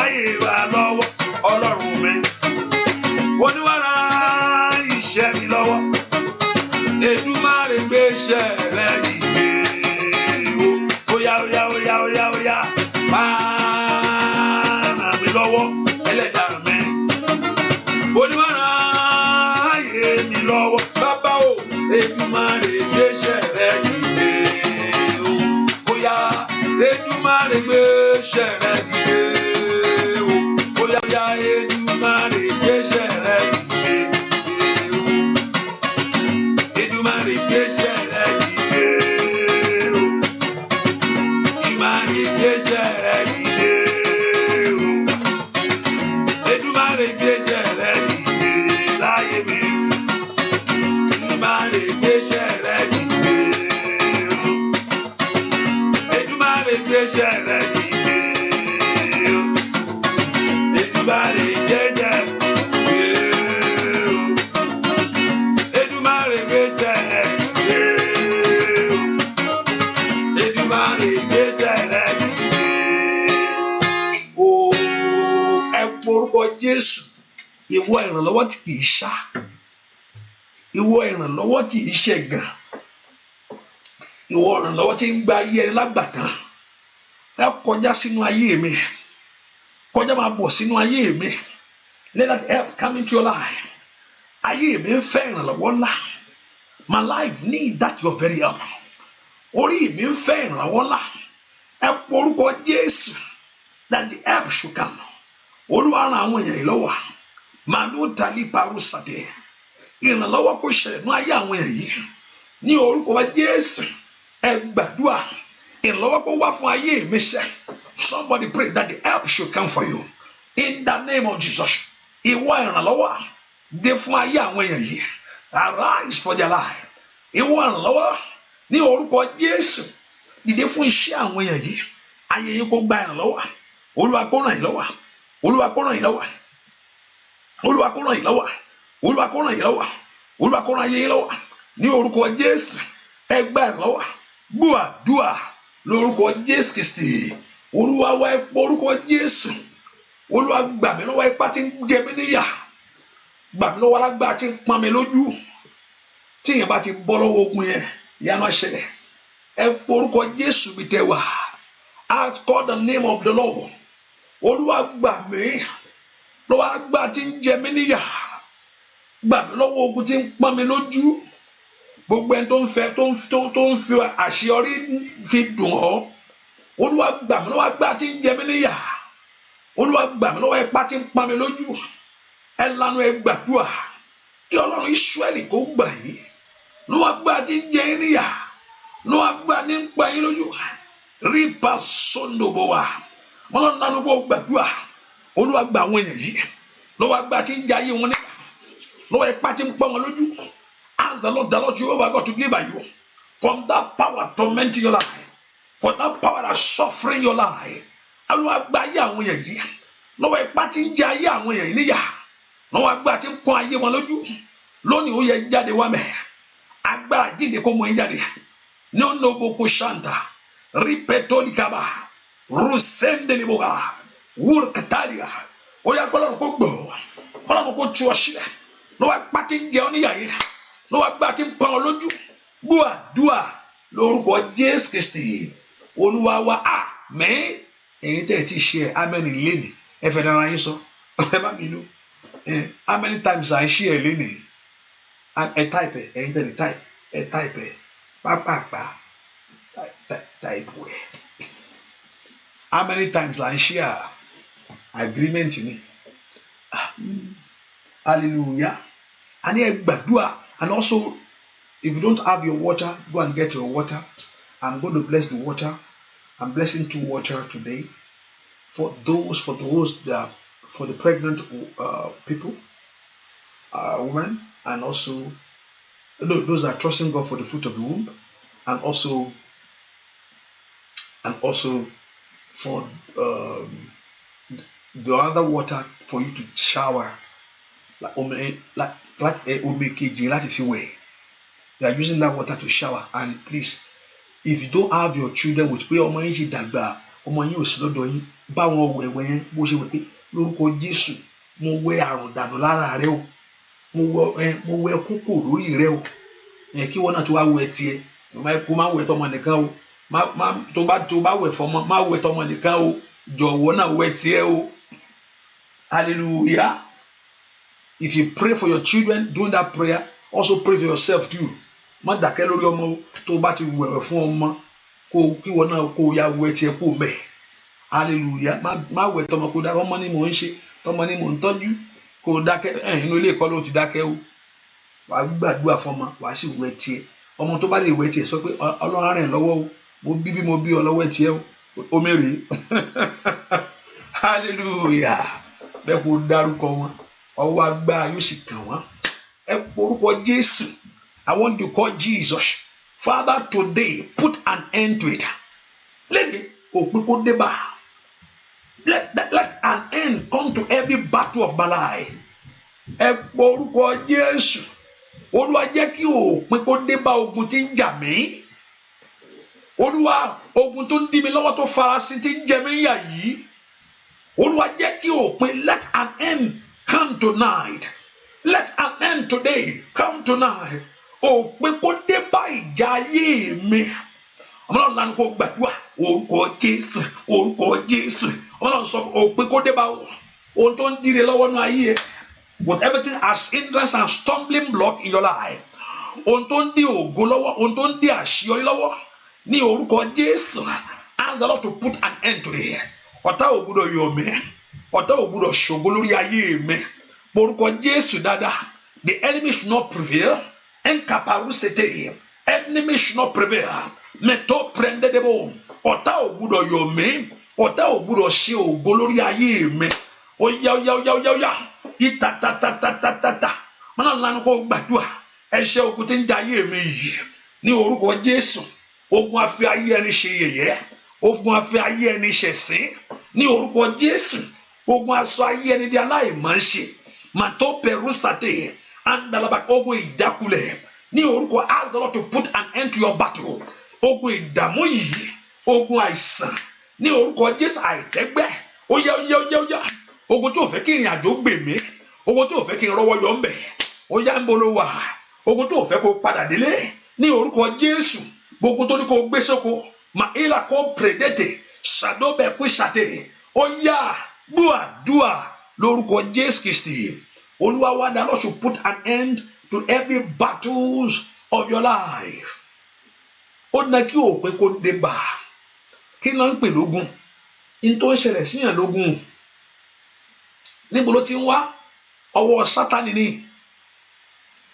ayé wa lọ́wọ́, Ọlọ́run mi, oníwàrà iṣẹ́ mi lọ́wọ́, Èdùmàrè, gbéṣẹ́ rẹ̀ dìde o. Óyá, óyá, óyá, óyá, óyá, máa ràn mí lọ́wọ́, ẹlẹ́dàá mi, oníwàrà ayé mi lọ́wọ́, bàbá o, Èdùmàrè, gbéṣẹ́ rẹ̀ dìde o. Óyá, Èdùmàrè, gbéṣẹ́ rẹ̀ dìde o. Óyá, óyá, Èdùmàrè, gbéṣẹ́ rẹ̀ dìde o. Èdùmàrè, gbéṣẹ́ rẹ̀ dìde o. Èdùmàrè, gbéṣẹ́ rẹ̀ dìde o. Èdùmàrè, gbéṣẹ́ rẹ̀ dìde láyé mi. Èdùmàrè, gbéṣẹ́ rẹ̀ dìde o. Èdùmàrè, gbéṣẹ́ rẹ̀ dìde o. Èdùmàrè, gbéṣẹ́ dìde o. Èdùmàrè, gbéṣẹ́ rẹ̀ dìde. Jésù. Ìwọ ìrànlọ́wọ́ tí kì í ṣá, ìwọ ìrànlọ́wọ́ tí kì í ṣẹ̀gàn, ìwọ ìrànlọ́wọ́ tí ń gba ayé ẹni lágbàtàn, ẹ kọjá sínú ayé mi, kọjá máa bọ̀ sínú ayé mi. Let that help come into your life. Ayé mi ń fẹ́ ìrànlọ́wọ́ ńlá. My life need that your very help. Orí mi ń fẹ́ ìrànlọ́wọ́ ńlá. Ẹ pọ orúkọ Jésù that the help should come. Olúwa, ran àwọn èèyàn yìí lọ́wọ́. Màlúù tàlí paru sàtẹ̀. Ìrànlọ́wọ́ kó ṣẹlẹ̀ ní ayé àwọn èèyàn yìí ní orúkọ wa Jésù. Ẹ gbàdúrà, ìrànlọ́wọ́ kó wá fún ayé mi sẹ́. Somebody pray that the help should come for you in the name of Jesus. Ìwọ ìrànlọ́wọ́, dé fún ayé àwọn èèyàn yìí. Arise for their life. Ìwọ ìrànlọ́wọ́, ní orúkọ Jésù, dìde fún iṣẹ́ àwọn èèyàn yìí. Ayé yín kó gba ìrànlọ́wọ́. Olúwa kó ràn yín lọ́wọ́. Olúwa kó ràn yín lọ́wọ́. Olúwa kó ràn yín lọ́wọ́. Olúwa kó ràn yín lọ́wọ́. Olúwa kó ràn ayé yín lọ́wọ́ ní orúkọ Jésù. Ẹ gba ìrànlọ́wọ́. Gbọ́ àdúà lórúkọ Jésù Kristi Olúwa wa. Ẹ pọ orúkọ Jésù. Olúwa, gbà mí lọ́wọ́ ipá tí ń jẹ mí níyà. Gbà mí lọ́wọ́ alágbára tí ń pọ́n mi lójú. Tí èèyàn bá ti bọ́ lọ́wọ́ ogun yẹn, ìyanu á ṣẹlẹ̀. Ẹ pọ orúkọ Jésù mi tẹ wá. I call the name of the Lord. Olúwa, gbà mí lọ́wọ́ alágbára tí ń jẹ mí níyà. Gbà mí lọ́wọ́ ogun tí ń pọ́n mi lójú. Gbogbo ẹni tó ń fẹ́ tó ń fi àṣeyọrí fi dùn ọ́, Olúwa, gbà mí lọ́wọ́ agbára tí ń jẹ mí níyà. Olúwa, gbà mí lọ́wọ́ ipá tí ń pọ́n mi lójú. Ẹ lanu, ẹ gbàdúrà kí Ọlọ́run Ísírẹ́lì kó gbà yín lọ́wọ́ agbára tí ń jẹ yín níyà, lọ́wọ́ agbára tí ń pa yín lójú. Rípa sóńdòbò wa wọn lọ lanu kó gbàdúrà. Olúwa, gbà àwọn èèyàn yìí lọ́wọ́ agbára tí ń jẹ ayé wọn níyà, lọ́wọ́ ipá tí ń pọ́n wọn lójú. Ask the Lord Jehovah God to deliver you from that power tormenting your life, for that power that suffering your life. Olúwa, gba ayé àwọn èèyàn yìí lọ́wọ́ ipá tí ń jẹ ayé àwọn èèyàn yìí níyà, lọ́wọ́ agbára tí ń pọ́n ayé wọn lójú. Lónìí, ó yẹ jáde wá mẹ́. Agbára jíǹde kó mú yín jáde ní onoboko shanta ripetolikaba rusendeliboga wúrkatalia. Ó yá, kọ́lọ́run kó gbọ́, kọ́lọ́run kó tú ọ sílẹ̀ lọ́wọ́ ipá tí ń jẹ ọ́ níyà yìí, lọ́wọ́ agbára tí ń pọ́n ọ lójú. Gbọ́ àdúà lórúkọ Jésù Kristi Olúwa wa. Àmín. Ẹ̀yin tẹ́ ẹ ti ṣe ẹ̀ amen lénìí, ẹ fẹ́ dára yín sọ, ẹ má bínú. How many times I share lénìí? Ẹ type ẹ. Ẹ̀yin tẹ́ ẹ type, ẹ type ẹ pápápá, type ẹ. How many times I share? Agreement ni. Hallelujah. Àní ẹ gbàdúrà. And also, if you don't have your water, go and get your water. I'm going to bless the water. I'm blessing two water today for those that, for the pregnant people, women, and also those that are trusting God for the fruit of the womb, and also for the other water for you to shower, like omi, like omi kejì láti fi wẹ̀. You are using that water to shower. And please, if you don't have your children with, pé ọmọ yín ṣe dàgbà, ọmọ yín ò sí lọ́dọ̀ yín, bá wọn wẹ̀ wẹ̀ yẹn bó ṣe wẹ̀ pé lórúkọ Jésù, mo wẹ̀ àrùn dànù lára rẹ o, mo wẹ̀ ẹkún kò lórí rẹ o. Ẹ kí wọn náà tó wá wẹ̀ tiẹ̀. Kó má wẹ̀ tọmọ nìkan o. Má tó bá wẹ̀ fọmọ, má wẹ̀ tọmọ nìkan o. Jọ̀wọ́ náà wẹ̀ tiẹ̀ o. Hallelujah. If you pray for your children during that prayer, also pray for yourself too. Má dákẹ́ lórí ọmọ o. Tó o bá ti wẹ̀wẹ̀ fún ọmọ, kó kí wọn náà kó o ya wẹ̀ tiẹ̀ kó mẹ́. Hallelujah. Má wẹ̀ tọmọ kó dákẹ́. Ọmọ ni mò ń ṣe, tọmọ ni mò ń tọ́jú, kó o dákẹ́. Ẹ̀ inú ilé ìkọ́ ló ti dákẹ́ o. Wàá gbàdúrà fọmọ, wàá sì wẹ̀ tiẹ̀. Ọmọ tó bá lè wẹ̀ tiẹ̀, sọ pé Ọlọ́run á ràn ẹ́ lọ́wọ́ o, mo bí bí mo bí ọ lọ́wọ́ tiẹ̀ o, omi rèé. Hallelujah. Bẹ́ẹ̀ kó dárúkọ wọn, ọwọ́ agbára yóò sì kàn wọ́n. Ẹ porúkọ Jésù. I want to call Jesus. Father, today, put an end to it. Lẹ́ni òpin kó dé bá. Let an end come to every battle of my life. Ẹ porúkọ Jésù. Olúwa, jẹ́ kí òpin kó dé bá ogun tí ń jà mí. Olúwa, ogun tó ń dí mi lọ́wọ́, tó farasin, tí ń jẹ mí yà yìí, Olúwa, jẹ́ kí òpin, let an end Come tonight. Let an end today. Come tonight. Òpin kó dé bá ìjà ayé mi. Ọlọ́run lánàá kó gbàdúrà. Orúkọ Jésù, orúkọ Jésù. Ọlọ́run sọ òpin kó dé bá ohun tó ń dire lọ́wọ́ náà ayé ẹ. With everything as hindrance and stumbling block in your life. Ohun tó ń dí ògo lọ́wọ́, ohun tó ń dí àṣeyọrí lọ́wọ́. Ní orúkọ Jésù, ask the Lord to put an end to it. Ọ̀tá ò gbúdọ̀ yọ̀ mí. Ọ̀tá ò gbúdọ̀ ṣògo lórí ayé mi. Orúkọ Jésù dáadáa. The enemy should not prevail. Enkaparusete. Enemy should not prevail. Mẹtọ prendedebo. Ọ̀tá ò gbúdọ̀ yọ̀ mí. Ọ̀tá ò gbúdọ̀ ṣe ògo lórí ayé mi. Ó yá, ó yá, ó yá, ó yá, ó yá. Ìtàtàtàtàtàtà. Mọ́nà ńlá ni kò gbàdúrà. Ẹ̀ṣẹ̀ ogun tí ń ja ayé mi yìí. Ní orúkọ Jésù. Ogun afi ayé ẹni ṣe yẹ̀yẹ́. Ogun afi ayé ẹni ṣẹ̀sín. Ní orúkọ Jésù. Ogun aṣọ ayé ẹni di aláìmọ̀ọ́ṣe. Màtó pẹ̀rú sàté. Andalaba, ogun ìjákulẹ̀. Ní orúkọ, ask the Lord to put an end to your battle. Ogun ìdààmú yìí. Ogun àìsàn. Ní orúkọ Jésù, àìtẹ́gbẹ́. Ó yá, ó yá, ó yá, ó yá. Ogun tí ò fẹ́ kí ìrìn àjò gbè mí. Ogun tí ò fẹ́ kí n rọ́wọ́ yọ ń bẹ̀. Ó yá, ń bolo wà. Ogun tí ò fẹ́ kó padà délé. Ní orúkọ Jésù. Gbogbo tó ní kó gbé sóko. Màílà kó pèdètè. Ṣàdóbẹ̀ kú ṣàtè. Ó yá, gbúàdúà lórúkọ Jésù Kristi. Olúwa wa, the Lord should put an end to every battles of your life. Ó ná kí òpin kó dé bá. Kí ló ń pè lógun? Ní tó ń ṣẹlẹ̀ síyàn lógun. Níbo ló ti ń wá? Ọwọ́ Sátánì ni.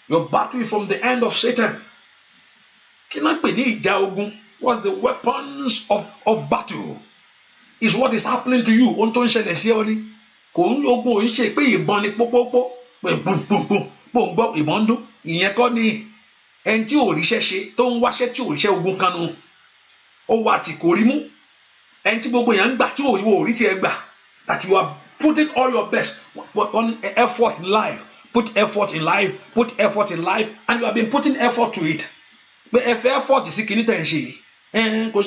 Your battle is from the end of Satan. Kí ló ń pè ní ìjà ogun? What's the weapons of battle? Is what is happening to you. Ohun tó ń ṣẹlẹ̀ sí ọ ni. Kò ń ogun ò ń ṣe pé ìbọn ni pópópó pé gbùngbùngbùn pò ń gbọ́ ìbọn ń dún. Ìyẹn kọ́ ni. Ẹni tí ò ríṣẹ́ ṣe, tó ń wáṣẹ́ tí ò ríṣẹ́, ogun kan nu. Ó wá tí kò rí mú. Ẹni tí gbogbo èèyàn ń gbà tí ò rí tiẹ̀ gbà, that you are putting all your best on effort in life, put effort in life, put effort in life, and you have been putting effort to it, pé ẹ fẹ́ effort sí kinní tẹ̀ ń ṣe yìí, ẹ kò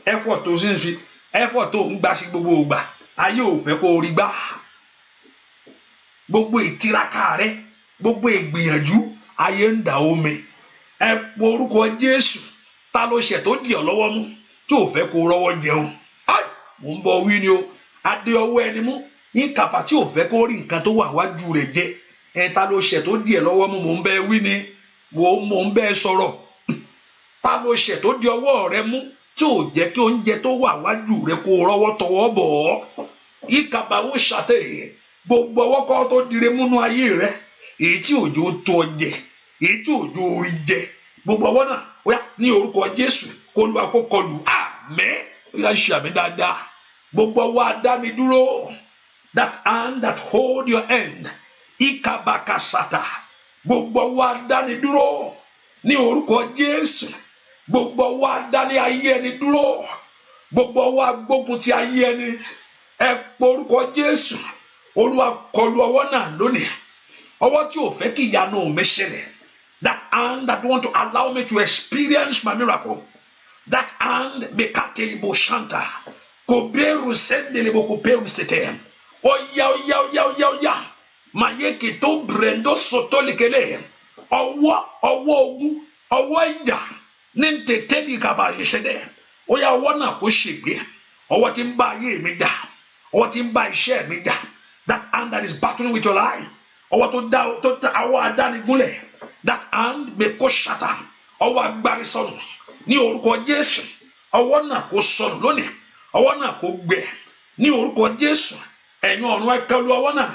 effort tó sì ń ṣe, effort tó ń gbà sí gbogbo ìgbà, ayé ò fẹ́ kó o rí gbà. Gbogbo ìtiraka rẹ, gbogbo ìgbìyànjú, ayé ń dà omi. Ẹ pọ orúkọ Jésù. Ta ló ṣẹ̀ tó dì ọ́ lọ́wọ́ mú tí ò fẹ́ kó o rọ́wọ́ jẹun? Mò ń bọ̀ wí ni o. Adé ọwọ́ ẹni mú ní kàpà tí ò fẹ́ kó rí nǹkan tó wà wájú rẹ̀ jẹ. Ẹ ta ló ṣẹ̀ tó dì ẹ́ lọ́wọ́ mú? Mò ń bẹ wí ni, mò ń bẹ sọ̀rọ̀. Ta ló ṣẹ̀ tó di ọwọ́ rẹ mú tí ò jẹ́ kí oúnjẹ tó wà wájú rẹ kó rọ́wọ́ tọwọ́ bọ̀ ọ́? Ìkàbàwò ṣàtẹ̀. Gbogbo ọwọ́ kọ́ tó dire múnú ayé rẹ, èyí tí òjò tó ọ jẹ, èyí tí òjò orí jẹ, gbogbo ọwọ́ náà, ó yá, ní orúkọ Jésù, kó Olúwa kó kọlù. Àmín. Ó yá, ṣàmì dáadáa. Gbogbo ọwọ́ adánidúró, that hand that hold your hand, ìkàbàkàsàtà. Gbogbo ọwọ́ adánidúró, ní orúkọ Jésù. Gbogbo ọwọ́ adáni ayé ẹni dúró, gbogbo ọwọ́ agbógun ti ayé ẹni, ẹ pọ orúkọ Jésù. Olúwa kọlù ọwọ́ náà lónìí. Ọwọ́ tí ò fẹ́ kí ìyanu mi ṣẹlẹ̀, that hand that want to allow me to experience my miracle, that hand, mekatelibo shanta kò bẹ́rù sẹ́ndẹ̀lẹ́bọ̀ kò bẹ́rù sẹ̀tẹ̀. Ọ̀yà, ọ̀yà, ọ̀yà, ọ̀yà, ọ̀yà. Màyékè tó brendo sọtọ́lìkẹlẹ̀. Ọwọ́, ọwọ́ ogun, ọwọ́ ìjà ní tètè ní kaba ṣiṣẹ́ dẹ̀. Ó yá, ọwọ́ náà kó ṣègbè. Ọwọ́ tí ń bá ayé mi jà, ọwọ́ tí ń bá iṣẹ́ mi jà, that hand that is battling with your life, ọwọ́ tó dá, tó dá ọwọ́ adánigúnlẹ̀, that hand may kó ṣàtà. Ọwọ́ agbárí sọnù ní orúkọ Jésù. Ọwọ́ náà kó sọnù lónìí. Ọwọ́ náà kó gbẹ ní orúkọ Jésù. Ẹ̀yin ọ̀run, ẹ kọlù ọwọ́ náà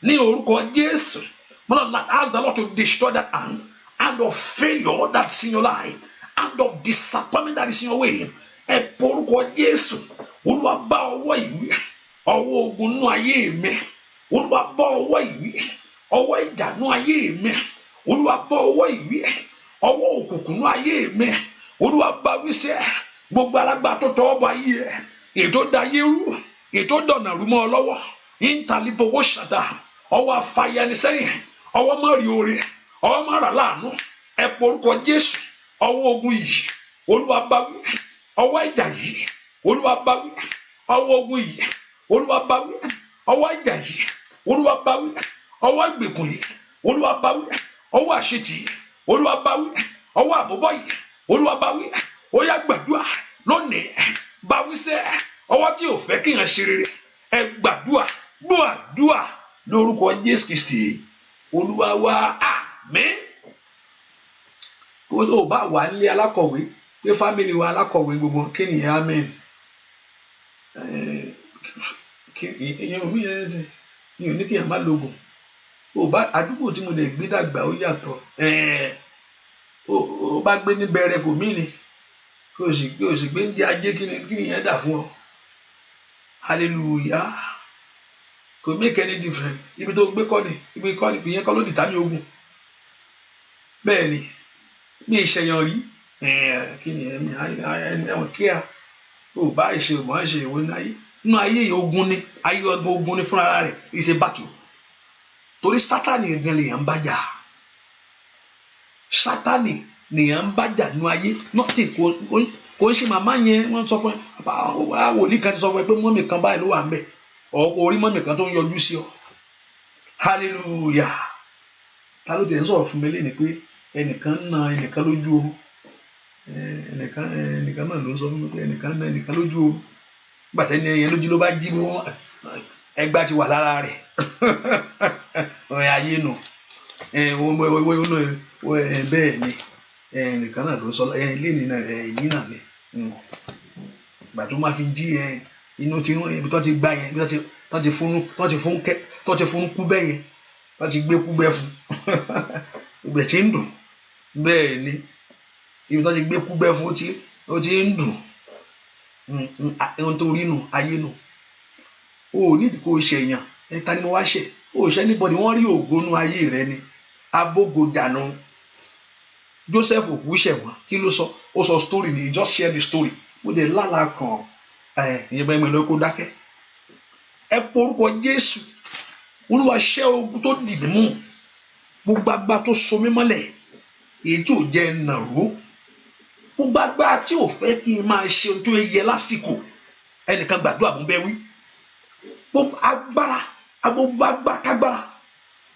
ní orúkọ Jésù. Lord, ask the Lord to destroy that hand, hand of failure that's in your life, hand of disappointment that is in your way. Ẹ pọ orúkọ Jésù. Olúwa, bá ọwọ́ ìwé, ọwọ́ ogun nú ayé mi. Olúwa, bá ọwọ́ ìwé, ọwọ́ ìjà nú ayé mi. Olúwa, bá ọwọ́ ìwé, ọwọ́ òkùnkùn nú ayé mi. Olúwa, bá wíṣẹ́. Gbogbo alágbá tó tọwọ́ bọ ayé ẹ, ètò dayé rú, ètò dọ̀nà rú mọ́ ọ lọ́wọ́, ìntàlíbowó ṣàdá. Ọwọ́ afáyẹni sẹ́yìn, ọwọ́ má rí oore, ọwọ́ má rà láàánú. Ẹ pọ orúkọ Jésù. Ọwọ́ ogun yìí, Olúwa bá wí. Ọwọ́ ìjà yìí, Olúwa bá wí. Ọwọ́ ogun yìí, Olúwa bá wí. Ọwọ́ ìjà yìí, Olúwa bá wí. Ọwọ́ ìgbèkùn yìí, Olúwa bá wí. Ọwọ́ àṣetì yìí, Olúwa bá wí. Ọwọ́ àmúbọ̀ yìí, Olúwa bá wí. Ó yá, gbàdúrà lónìí. Bá wí sẹ́, ọwọ́ tí ò fẹ́ kéèyàn ṣe rere. Ẹ gbàdúrà, gbàdúrà lórúkọ Jésù Kristi Olúwa wa, àmín. Kó o bá wà nílé alákọ̀wé pé family wa alákọ̀wé gbogbo, kí nìyẹn? Amen. Ìyẹn omi yẹn ṣe mi ò ní kéèyàn má lògùn o. Bá àdúgbò tí mo lè gbé dàgbà, ó yàtọ̀. O bá gbé ní bẹ̀rẹ̀ kò mí ni kí o sì gbé ní ajé. Kí ni yẹn dà fún ọ? Hallelujah. Kò make any difference. Ibi tó gbé kọ́ ni, ibi kọ́ ni, ìyẹn kọ́ ló dìtà ní ogun. Bẹ́ẹ̀ ni mi ìṣẹ̀yàn rí. Kí ni ẹ̀mí ẹ̀wọ̀n kíá o bá ìṣe mọ̀ ẹ́ ṣe ìwé ní ayé. Nínú ayé yìí, ogun ni ayé, ọgbọ́n ogun ni fúnra rẹ̀. Is a battle, torí Sátani gangan lèèyàn ń bá jà. Sátani lèèyàn ń bá jà nínú ayé. Nothing kò ń ṣe màmá yẹn. Wọ́n sọ fún ẹ, wòlíì kan ti sọ fún ẹ pé mummy kan báyìí ló wà ń bẹ̀, ọ̀ orí mummy kan tó ń yọjú sí ọ. Hallelujah. Ta ló ti ń sọ̀rọ̀ fún mi lẹ́nu pé ẹnìkan na ẹnìkan lójú oorun? Ẹnìkan náà ló ń sọ fún mi pé ẹnìkan na ẹnìkan lójú oorun. Gbàtẹ́ ní ẹyẹn lójú ló bá jí, wọn ẹgbà ti wà lára rẹ̀. Ọ̀rẹ́ ayé nù. Bẹ́ẹ̀ ni ẹnìkan náà ló ń sọ ilé ní náà, ẹ̀yìn náà ni. Gbà tó máa fi jí ẹ, inú ti ibi tó ti gbá yẹn, ibi tó ti fún kú bẹ́ẹ̀ yẹn, tó ti gbé kú bẹ́ẹ̀ fún ibẹ̀ tí ń dùn. Bẹ́ẹ̀ ni ibi tó ti gbé kú bẹ́ẹ̀ fún, ó ti ń dùn. Ohun tó rí nù ayé nù. O ò nídìí kó o ṣèyàn. Ẹ ta ni mo wá ṣe? O ò ṣe anybody. Wọ́n rí ògo nú ayé rẹ ni abógojànù. Joseph òkú ṣẹ̀wọ̀n. Kí ló sọ? Ó sọ story ni. He just share the story. Mo jẹ lálàá kan. Ẹ ìyẹn bẹ́ẹ̀ mi lọ kó dákẹ́. Ẹ porúkọ Jésù. Olúwa, ṣẹ́ ogun tó dì mí mú, gbogbo agbára tó so mí mọ́lẹ̀, èyí tí ò jẹ́ nàró, gbogbo agbára tí ò fẹ́ kí n máa ṣe ohun tó yẹ lásìkò. Ẹnìkan gbàdúrà, mú bẹ́ẹ̀ wí. Gbogbo agbára, gbogbo agbára kágbára,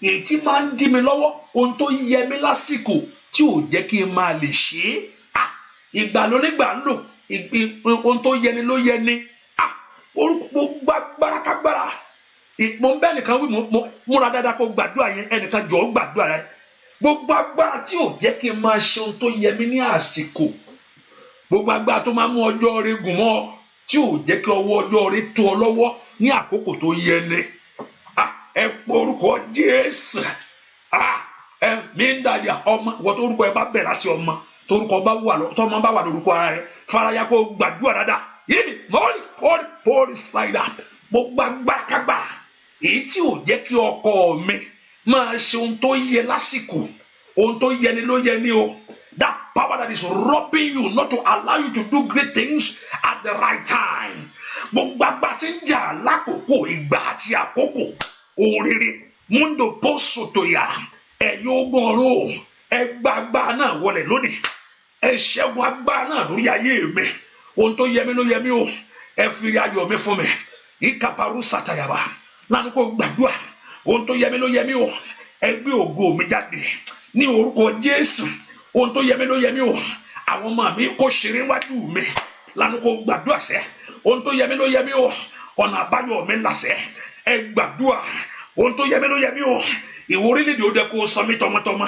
èyí tí máa ń dí mi lọ́wọ́ ohun tó yẹ mí lásìkò, tí ò jẹ́ kí n máa lè ṣe é. Ìgbà lónígbà ń lò. Ohun tó yẹ ni ló yẹ ni. Orúkọ gbogbo agbára kágbára, mo ń bẹ́ nìkan wí. Múra dáadáa kó gbàdúrà yẹn. Ẹnìkan jọ̀ọ́, gbàdúrà rẹ. Gbogbo agbára tí ò jẹ́ kí n máa ṣe ohun tó yẹ mí ní àsìkò, gbogbo agbára tó máa mú ọjọ́ rẹ gùn mọ́, tí ò jẹ́ kí ọwọ́ ọjọ́ rẹ tó ọ lọ́wọ́ ní àkókò tó yẹ ni, ẹ pọ orúkọ Jésù. Ẹ mi ń dàdí ọmọ wọ́n tó orúkọ ẹ bá bẹ̀ láti ọmọ torúkọ bá wà lọ, tọmọ bá wà lórúkọ ara rẹ, faraya kó gbàdúrà dáadáa. Yìí mọ́ọ̀lì kọ́ọ̀lì pọ́ọ̀lì ṣáìdà. Gbogbo agbára kágbára èyí tí ò jẹ́ kí ọkọ mi máa ṣe ohun tó yẹ lásìkò, ohun tó yẹ ni ló yẹ ni o. That power that is robbing you, not to allow you to do great things at the right time, gbogbo agbára tí ń jà lákòókò ìgbà àti àkókò òrèrè mundo posotoya, ẹ̀yin ogun ọ̀run, ẹ gba agbára náà wọlé lónìí. Ẹ ṣẹ́gun agbára náà lórí ayé mi. Ohun tó yẹ mí ló yẹ mí o. Ẹ fi ayọ̀ mi fún mi. Ìkàpàrú sàtàyàbà lánàá, kó gbàdúrà. Ohun tó yẹ mí ló yẹ mí o. Ẹ gbé ògo mi jáde ní orúkọ Jésù. Ohun tó yẹ mí ló yẹ mí o. Àwọn ọmọ mi kò ṣeré wájú mi. Lánàá, kó gbàdúrà sẹ́. Ohun tó yẹ mí ló yẹ mí o. Ọ̀nà àbáyọ mi làṣẹ. Ẹ gbàdúrà. Ohun tó yẹ mí ló yẹ mí o. Ìwọ orílẹ̀-èdè, ó dẹ kó sọ mí tọmọtọmọ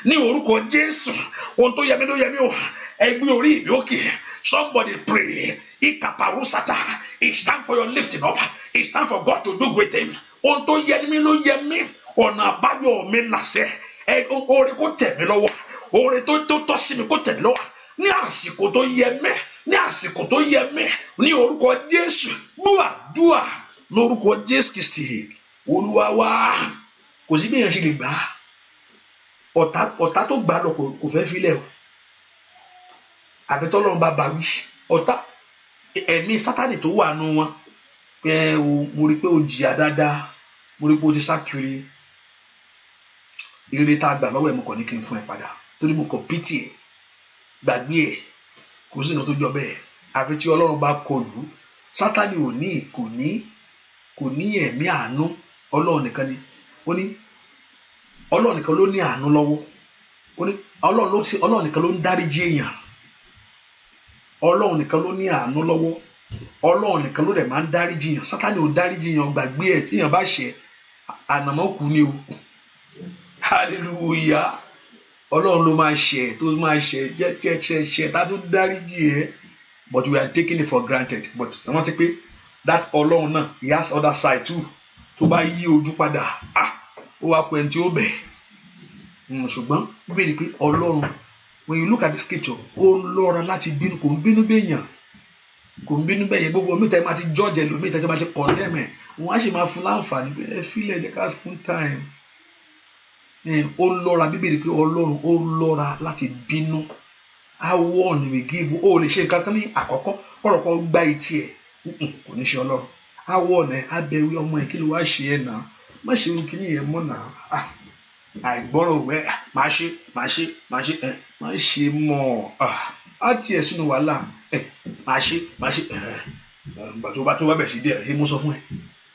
ní orúkọ Jésù. Ohun tó yẹ mí ló yẹ mí o. Ẹ gbé orí mi òkè. Somebody pray. Ikaparusata. It's time for your lifting up. It's time for God to do great things. Ohun tó yẹ mí ló yẹ mí. Ọ̀nà àbáyọ mi làṣẹ. Ẹ oore kó tẹ̀ mí lọ́wọ́. Oore tó tọ́ sí mi kó tẹ̀ mí lọ́wọ́ ní àsìkò tó yẹ mí, ní àsìkò tó yẹ mí, ní orúkọ Jésù. Gbúàdúà lórúkọ Jésù Kristi Olúwa wa. Kò sí bí èèyàn ṣe lè gbà á. Ọ̀tá tó gbà á lọ kò fẹ́ filẹ̀ o, àfi tọ́lọ́run bá bá wí. Ọ̀tá ẹ̀mí Sátánì tó wà nù wọn pé o, mo rí i pé o jìyà dáadáa, mo rí i pé o ti sá kiri. Ire tá a gbà lọ́wọ́ ẹ̀, mo kàn ní kí n fún ẹ padà torí mo kàn pity ẹ̀. Gbàgbé ẹ̀, kò sí nǹkan tó jọ bẹ́ẹ̀, àfi tí Ọlọ́run bá kọlù. Sátánì ò ní, kò ní, kò ní ẹ̀mí àánú. Ọlọ́run nìkan ni ó ní. Ọlọ́run nìkan ló ní àánú lọ́wọ́. Ọlọ́run ló ti, Ọlọ́run nìkan ló ń dáríjì èèyàn. Ọlọ́run nìkan ló ní àánú lọ́wọ́. Ọlọ́run nìkan ló dẹ̀ máa ń dáríjì èèyàn. Sátánì ò ń dáríjì èèyàn, gbàgbé ẹ̀. Tí èèyàn bá ṣẹ̀, ànàmọ́ kú ni o. Hallelujah. Ọlọ́run ló máa ṣẹ̀, tó máa ṣẹ̀ jẹ́ ṣẹ̀ ṣẹ̀ tá tó dáríjì ẹ̀, but we are taking it for granted. But wọ́n ti pé that Ọlọ́run náà, he has other side too. Tó bá yí ojú padà, ah, ó wá pẹ́ ẹni tí ó bẹ̀. Ṣùgbọ́n Bíbélì pé Ọlọ́run, when you look at the scripture, ó lọ́ra láti bínú, kò ń bínú béèyàn, kò ń bínú bẹ́yẹn. Gbogbo omi tẹ́ máa ti judge ẹlòmíì, tẹ́ máa ti condemn ẹ̀, wọ́n á sì máa fún láǹfààní pé ẹ fílẹ̀, jẹ́ ká fún time. Ó lọ́ra. Bíbélì pé Ọlọ́run ó lọ́ra láti bínú. Á warn, we give. Ó lè ṣe nǹkan kan ní àkọ́kọ́ kọ̀rọ̀kọ́ gbá etí ẹ̀, kò ní ṣe Ọlọ́run. Á warn ẹ̀, á bẹ wí, ọmọ ẹ̀, kí ló wá ṣe ẹ̀ náà? Má ṣe irú kíní yẹn mọ́ náà. Àìgbọ́ràn òwe, máa ṣe, máa ṣe, máa ṣe ẹ̀, má ṣe mọ́. Á tiẹ̀ sínú wàhálà ẹ̀, máa ṣe, máa ṣe ẹ̀. Ìgbà tó bá bẹ̀ sí díẹ̀, ṣé mo sọ fún ẹ?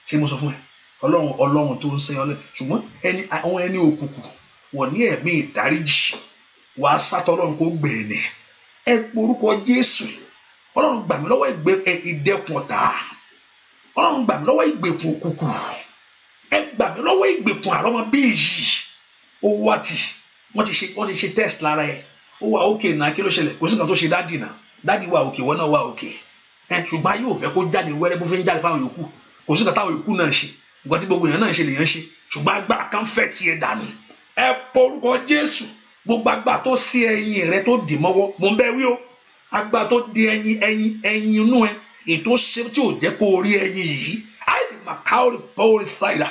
Ṣé mo sọ fún ẹ? Ọlọ́run, Ọlọ́run tó ń sẹ́yìn Ọlọ́run. Ṣùgbọ́n ẹni, àwọn ẹni òkùnkùn wọ́n ní ẹ̀mí ìdáríjì. Wàá sátọ́ Ọlọ́run kó gbẹ̀ẹ̀nì. Ẹ porúkọ Jésù. Ọlọ́run, gbà mí lọ́wọ́ ìdẹkùn ọ̀tá. Ọlọ́run, gbà mí lọ́wọ́ ìgbèkùn òkùnkùn. Ẹ gbà mí lọ́wọ́ ìgbèkùn àrọ́mọ bí èyí. Ó wá tì, wọ́n ti ṣe test lára ẹ̀, ó wà òkè náà. Kí ló ṣẹlẹ̀? Kò sí nǹkan tó ṣe daddy náà. Daddy wà òkè, wọ́n náà wà òkè ẹ. Ṣùgbọ́n ayé ò fẹ́ kó jáde wẹ́rẹ́ bó fi ń jáde fáwọn yòókù. Kò sí nǹkan táwọn yòókù náà ṣe. Nǹkan tí gbogbo èèyàn náà ṣe lèèyàn ṣe, ṣùgbọ́n agbára kan fẹ́ tiẹ̀ dànù. Ẹ porúkọ Jésù. Gbogbo agbára tó sí ẹyin rẹ tó dì mọ́wọ́, mò ń bẹ́ wí o. Agbára tó di ẹyin, ẹyin, ẹyin inú ẹ, ètò ṣe tí ò jẹ́ kó o rí ẹyin yìí, àìlè màkàórì pọ́ọ̀rì ṣáìdà,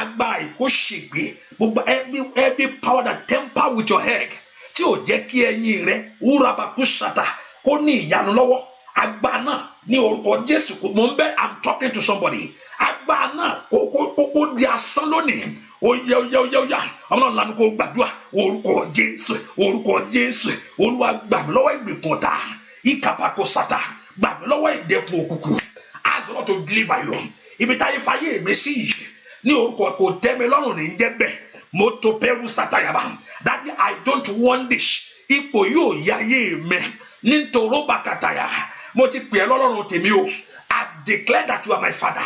agbára ìkó ṣègbè. Gbogbo every power that tamper with your egg, tí ò jẹ́ kí ẹyin rẹ wúrabakú ṣàtà kó ní ìyanu lọ́wọ́, agbára náà, ní orúkọ Jésù, mò ń bẹ́. I'm talking to somebody. Agbára náà kó di asán lónìí. Ó yá, ó yá, ó yá, ó yá. Ọmọ náà lanu kó gbàdúrà. Orúkọ Jésù, orúkọ Jésù. Olúwa, gbà mí lọ́wọ́ ìgbèkùn ọ̀tá. Ìkàpàkó sàtà, gbà mí lọ́wọ́ ìdẹkùn òkùnkùn. Ask the Lord to deliver you. Ibi táyé fàyè mi sí yìí, ní orúkọ, kò tẹ́ mi lọ́rùn ní jẹ́ bẹ́ẹ̀. Mo tó pẹ́rù sàtàyàbá. Daddy, I don't want this. Ipò yóò yáyé mi nítorí bàkàtàyà. Mo ti pè é lọ́lọ́run tèmi o. I declare that you are my father.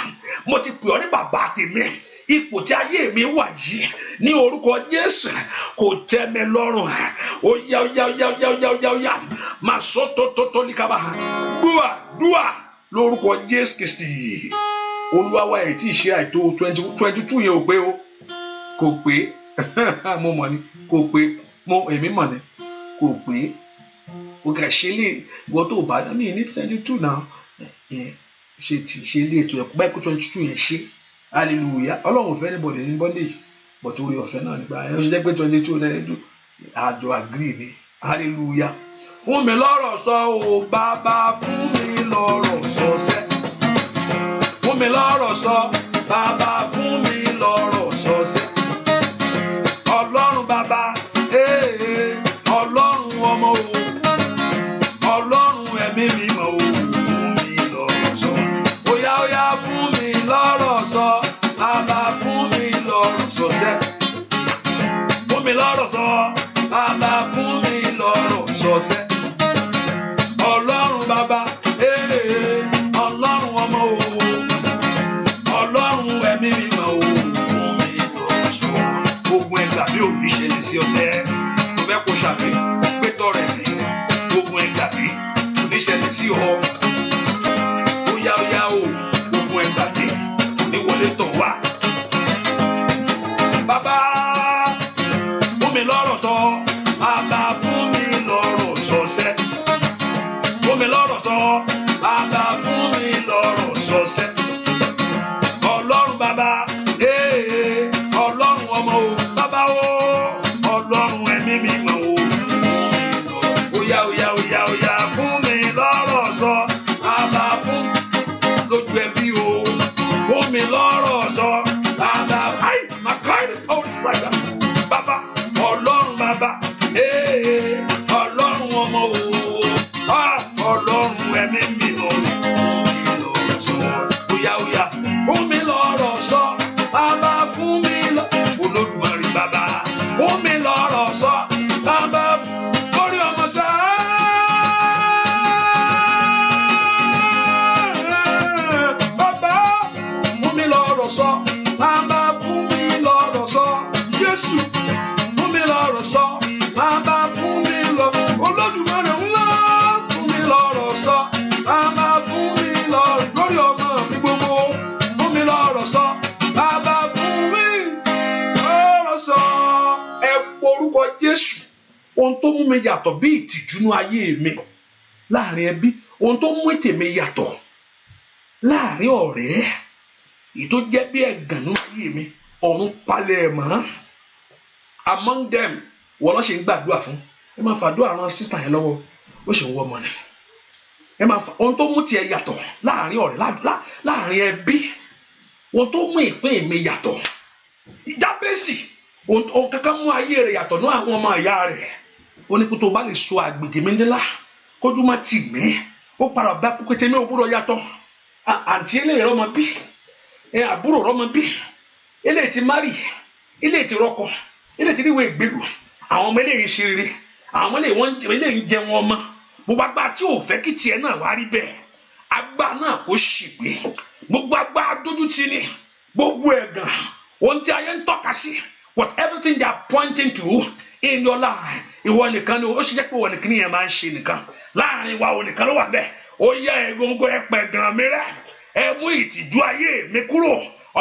Mo ti pè ọ́ ní bàbá tèmi. Ipò tí ayé mi wà yìí, ní orúkọ Jésù, kò tẹ́ mi lọ́rùn. Ó yá, ó yá, ó yá, ó yá, ó yá, ó yá, ó yá. Màá sọ tó tó tó ní kaba dúà dúà lórúkọ Jésù Kristi Olúwa wa. Ẹ̀ tí ì ṣe àìtó 22 yẹn ò pé o, kò pé. Mo mọ̀ ni kò pé. Mo èmi mọ̀ ni kò pé. O kà ṣe lè ìwọ tó bá mi ní 22 náà ṣe tí ṣe ilé ètò ẹ̀kọ́ báyìí kó 22 yẹn ṣe. Hallelujah. Ọlọ́run ò fẹ́ anybody ní bondage, but orí ọ̀fẹ́ náà nígbà yẹn ó ṣe jẹ́ pé 22, 22 àjọ agree ni. Hallelujah. Fún mi lọ́rọ̀ sọ o, bàbá. Fún mi lọ́rọ̀ sọ sẹ́. Fún mi lọ́rọ̀ sọ, bàbá. Fún mi lọ́rọ̀ sọ sẹ́. Ọlọ́run bàbá, ee, Ọlọ́run ọmọ o, Ọlọ́run ẹ̀mí mímọ́ o, fún mi lọ́rọ̀ sọ. Óyá, óyá, fún mi lọ́rọ̀ sọ, bàbá. Fún mi lọ́rọ̀ sọ sẹ́. Fún mi lọ́rọ̀ sọ, bàbá. Fún mi lọ́rọ̀ sọ sẹ́. Ọlọ́run bàbá, ee, Ọlọ́run ọmọ o, Ọlọ́run ẹ̀mí mímọ́ o, fún mi lọ́rọ̀ sọ. Gbogbo ẹgbà mi ò ní ṣẹlẹ̀ sí ọsẹ. Mo fẹ́ kó ṣàmì pé tọrẹ mi. Gbogbo ẹgbà mi ò ní ṣẹlẹ̀ sí ọ. Óyá, óyá o, gbogbo ẹgbà mi ò ní wọlé tọ̀ wá. Bàbá, fún mi lọ́rọ̀ sọ, bàbá. Fún mi lọ́rọ̀ sọ sẹ́. Fún mi lọ́rọ̀ sọ, bàbá. Fún mi lọ́rọ̀ sọ sẹ́. Ọlọ́run bàbá, ee, Ọlọ́run ọmọ o, bàbá o, Ọlọ́run ẹ̀mí mímọ́ o, fún mi lọ́rọ̀. Óyá, óyá, óyá, óyá, fún mi lọ́rọ̀ sọ, bàbá. Fún lójú ẹbí o, fún mi lọ́rọ̀ sọ, bàbá. Ayi makai outsider. Bàbá, Ọlọ́run bàbá, ee, Ọlọ́run ọmọ o, ah, Ọlọ́run ẹ̀mí mímọ́ o, fún mi lọ́rọ̀ sọ. Óyá, óyá, fún mi lọ́rọ̀ sọ, bàbá. Fún mi lọ, Olódùmarè bàbá. Ohun tó mú mi yàtọ̀ bí ìtìjú ní ayé mi láàrin ẹbí, ohun tó mú tèmi yàtọ̀ láàrin ọ̀rẹ́, èyí tó jẹ́ bí ẹ̀gàn ní ayé mi, ọ̀run palẹ̀ ẹ̀ mọ́. Among them, wọ́n lọ́ ṣe ń gbàdúrà fún. Ẹ máa fàdúrà ran sister yẹn lọ́wọ́, ó sì ń wọ́ ọmọ ni. Ẹ máa fa ohun tó mú tiẹ̀ yàtọ̀ láàrin ọ̀rẹ́, láàrin ẹbí, ohun tó mú ìpín mi yàtọ̀. Jábẹ́sì, ohun kankan mú ayé rẹ̀ yàtọ̀ ní àwọn ọmọ ìyá rẹ̀. Ó ní kó tó bá lè sọ àgbègbè mi ńlá, kójú má tì mí. Ó padà bá kúkété mi ò gbúdọ̀ yàtọ̀. Àǹtí eléyìí rọmọ bí ẹ, àbúrò rọmọ bí, eléyìí ti marry, eléyìí ti rọkọ, eléyìí ti ríwèé ìgbélú, àwọn ọmọ eléyìí ṣe rere, àwọn ọmọ eléyìí wọ́n eléyìí ń jẹun ọmọ. Gbogbo agbá tí ò fẹ́ kí tiẹ̀ náà wá rí bẹ́ẹ̀, agbá náà kò ṣìgbé. Gbogbo agbá dójútì ni, gbogbo ẹ̀gàn, ohun tí ayé ń tọ́ka sí, what everything they are pointing to in your life, ìwọ nìkan ni ó ṣe jẹ́ pé ìwọ nìkan yẹn máa ń ṣe nìkan láàrin wa, òun nìkan ló wà bẹ́ẹ̀. Ó yẹ egungun, ẹ pẹ̀gàn mi rẹ́, ẹ mú ìtìjú ayé mi kúrò.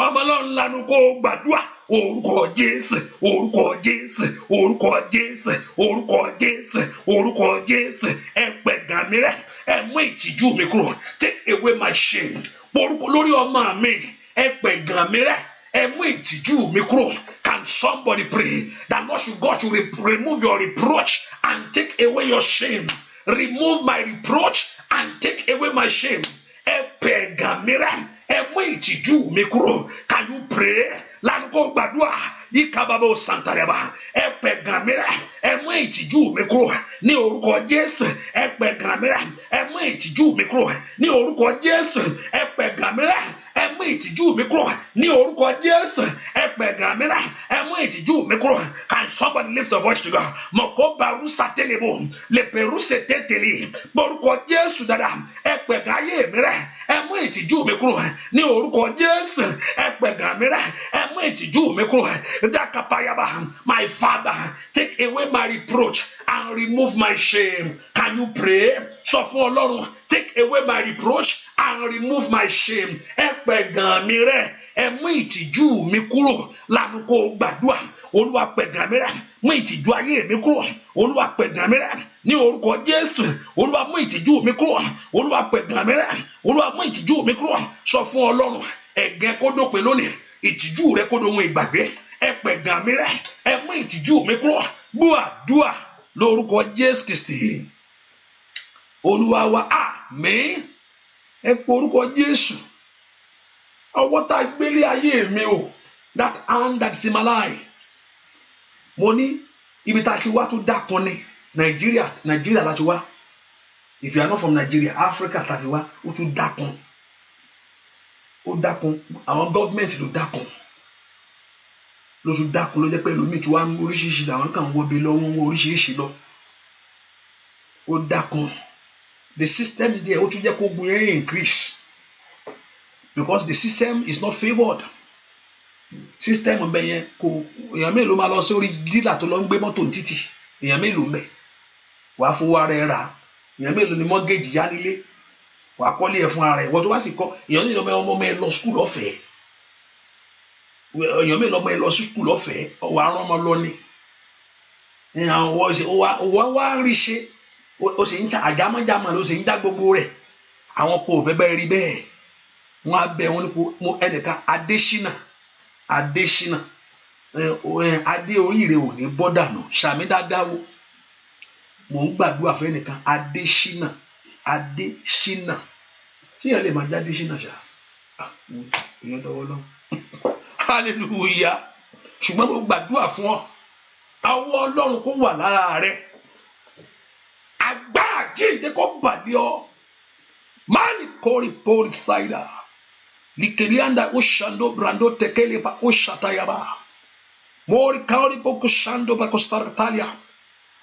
Ọmọ Ọlọ́run, lanu kó o gbàdúrà. Orúkọ Jésù, orúkọ Jésù, orúkọ Jésù, orúkọ Jésù, orúkọ Jésù. Ẹ pẹ̀gàn mi rẹ́, ẹ mú ìtìjú mi kúrò. Take away my shame. Orúkọ lórí ọmọ mi, ẹ pẹ̀gàn mi rẹ́, ẹ mú ìtìjú mi kúrò. Can somebody pray that Lord should God should remove your reproach and take away your shame? Remove my reproach and take away my shame. Ẹ pẹ̀gàn mi rẹ́, ẹ mú ìtìjú mi kúrò. Can you pray? Lánàá kó gbàdúrà yíká bàbá ò sàǹtàrẹ̀bà. Ẹ pẹ̀gàn mi rẹ́, ẹ mú ìtìjú mi kúrò ní orúkọ Jésù. Ẹ pẹ̀gàn mi rẹ́, ẹ mú ìtìjú mi kúrò ní orúkọ Jésù. Ẹ pẹ̀gàn mi rẹ́, ẹ mú ìtìjú mi kúrò ní orúkọ Jésù. Ẹ pẹ̀gàn mi rẹ́, ẹ mú ìtìjú mi kúrò. Can somebody lift your voice to God? Mọ̀kó barusa tẹ́lẹ̀bù lè pẹ̀rú tẹ́tẹ̀lẹ̀ orúkọ Jésù dada. Ẹ pẹ̀gàn ayé mi rẹ́, ẹ mú ìtìjú mi kúrò ní orúkọ Jésù. Ẹ pẹ̀gàn mi rẹ́, ẹ mú ìtìjú mi kúrò. Dákàpáyàbá. My Father, take away my reproach and remove my shame. Can you pray? Sọ fún Ọlọ́run, take away my reproach and remove my shame. Ẹ pẹ̀gàn mi rẹ́, ẹ mú ìtìjú mi kúrò. Lánàá kó gbàdúrà. Olúwa, pẹ̀gàn mi rẹ́, mú ìtìjú ayé mi kúrò. Olúwa, pẹ̀gàn mi rẹ́ ní orúkọ Jésù. Olúwa, mú ìtìjú mi kúrò. Olúwa, pẹ̀gàn mi rẹ́. Olúwa, mú ìtìjú mi kúrò. Sọ fún Ọlọ́run, ẹ̀gàn kó dópin lónìí, ìtìjú rẹ kó dohun ìgbàgbé. Ẹ pẹ̀gàn mi rẹ́, ẹ mú ìtìjú mi kúrò. Gbọ́ àdúà lórúkọ Jésù Kristi Olúwa wa, àmín. Ẹ pé orúkọ Jésù. Ọwọ́ tá a gbélé ayé mi o, that hand that is in my life. Mo ní ibi tá a ti wá tó dákun ni Nàìjíríà. Nàìjíríà láti wá. If you are not from Nigeria, Africa tá a ti wá, ó tún dákun, ó dákun. Àwọn gọ́ọ̀mẹ̀ntì ló dákun, ló tún dákun, ló jẹ́ pé ẹlòmíì tí wàá oríṣiríṣi làwọn kàn ń wọbi lọ, wọ́n ń wọ oríṣiríṣi lọ. Ó dákun. The system there, ó tún jẹ́ kó gun yẹn increase because the system is not favoured. System bẹ yẹn kò, èèyàn mélòó máa lọ sórí dealer tó lọ ń gbé mọ́tò ní títì? Èèyàn mélòó ń bẹ? Wàá fowó ara ẹ rà. Èèyàn mélòó ni mortgage yá nílé? Wàá kọ́lé ẹ̀ fún ara ẹ̀. Wọ́n tó bá sì kọ́, èèyàn nílò ọmọ ọmọ ẹ lọ school lọ́fẹ̀ẹ́. Èèyàn mélòó ọmọ ẹ lọ sí school lọ́fẹ̀ẹ́? Wàá rán ọmọ lọ ni. Wọ́n wá rí ṣe, ó sì ń ta àjámọ́jámọ́, ló sì ń já gbogbo rẹ̀. Àwọn kò fẹ́ bẹ́ẹ̀ rí bẹ́ẹ̀. Wọ́n á bẹ wọn ní kó ẹnìkan. Adésínà, Adésínà, adé oríire ò ní bọ́ dànù. Sàmì dáadáa o. Mò ń gbàdúrà fún ẹnìkan. Adésínà, Adésínà, tí yẹn lè máa jẹ́ Adésínà ṣá, ìyẹn dọwọ́ lọ. Hallelujah. Ṣùgbọ́n mo gbàdúrà fún ọ, ọwọ́ Ọlọ́run kó wà lára rẹ, agbára jíǹde kó bàlẹ́ ọ. Máàlì kórì pórì ṣáìdà likelianda oshando brando tekelepa oshatayaba mori kaori boko shando bako startalia.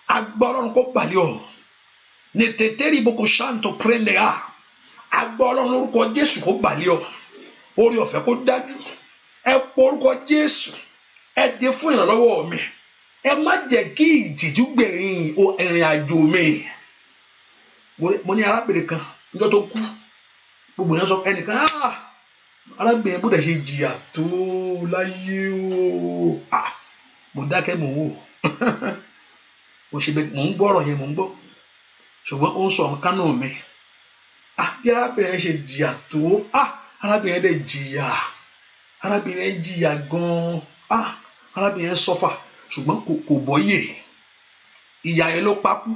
Agbára Ọlọ́run kó bàlẹ́ ọ ní tètèrì boko shanto prende a. Agbára Ọlọ́run lórúkọ Jésù kó bàlẹ́ ọ. Orí ọ̀fẹ́ kó dájú. Ẹ pọ orúkọ Jésù. Ẹ dé fún ìrànlọ́wọ́ mi. Ẹ má jẹ́ kí ìtìjú gbẹ̀yìn ìrìn àjò mi. Mo ní arábìnrin kan, níjọ́ tó kú, gbogbo yẹn sọ ẹnìkan, ah, arábìnrin bó dẹ̀ ṣe jìyà tó láyé o. Ah, mo dákẹ́, mò ń wò. Mo ṣe bẹ́ẹ̀, mò ń gbọ́ ọ̀rọ̀ yẹn, mò ń gbọ́, ṣùgbọ́n ó ń sọ nǹkan náà mi. Ah, bí arábìnrin yẹn ṣe jìyà tó, ah, arábìnrin yẹn dẹ̀ jìyà, arábìnrin yẹn jìyà gan-an. Ah, arábìnrin yẹn suffer, ṣùgbọ́n kò bọ́yè. Ìyà yẹn ló pakú.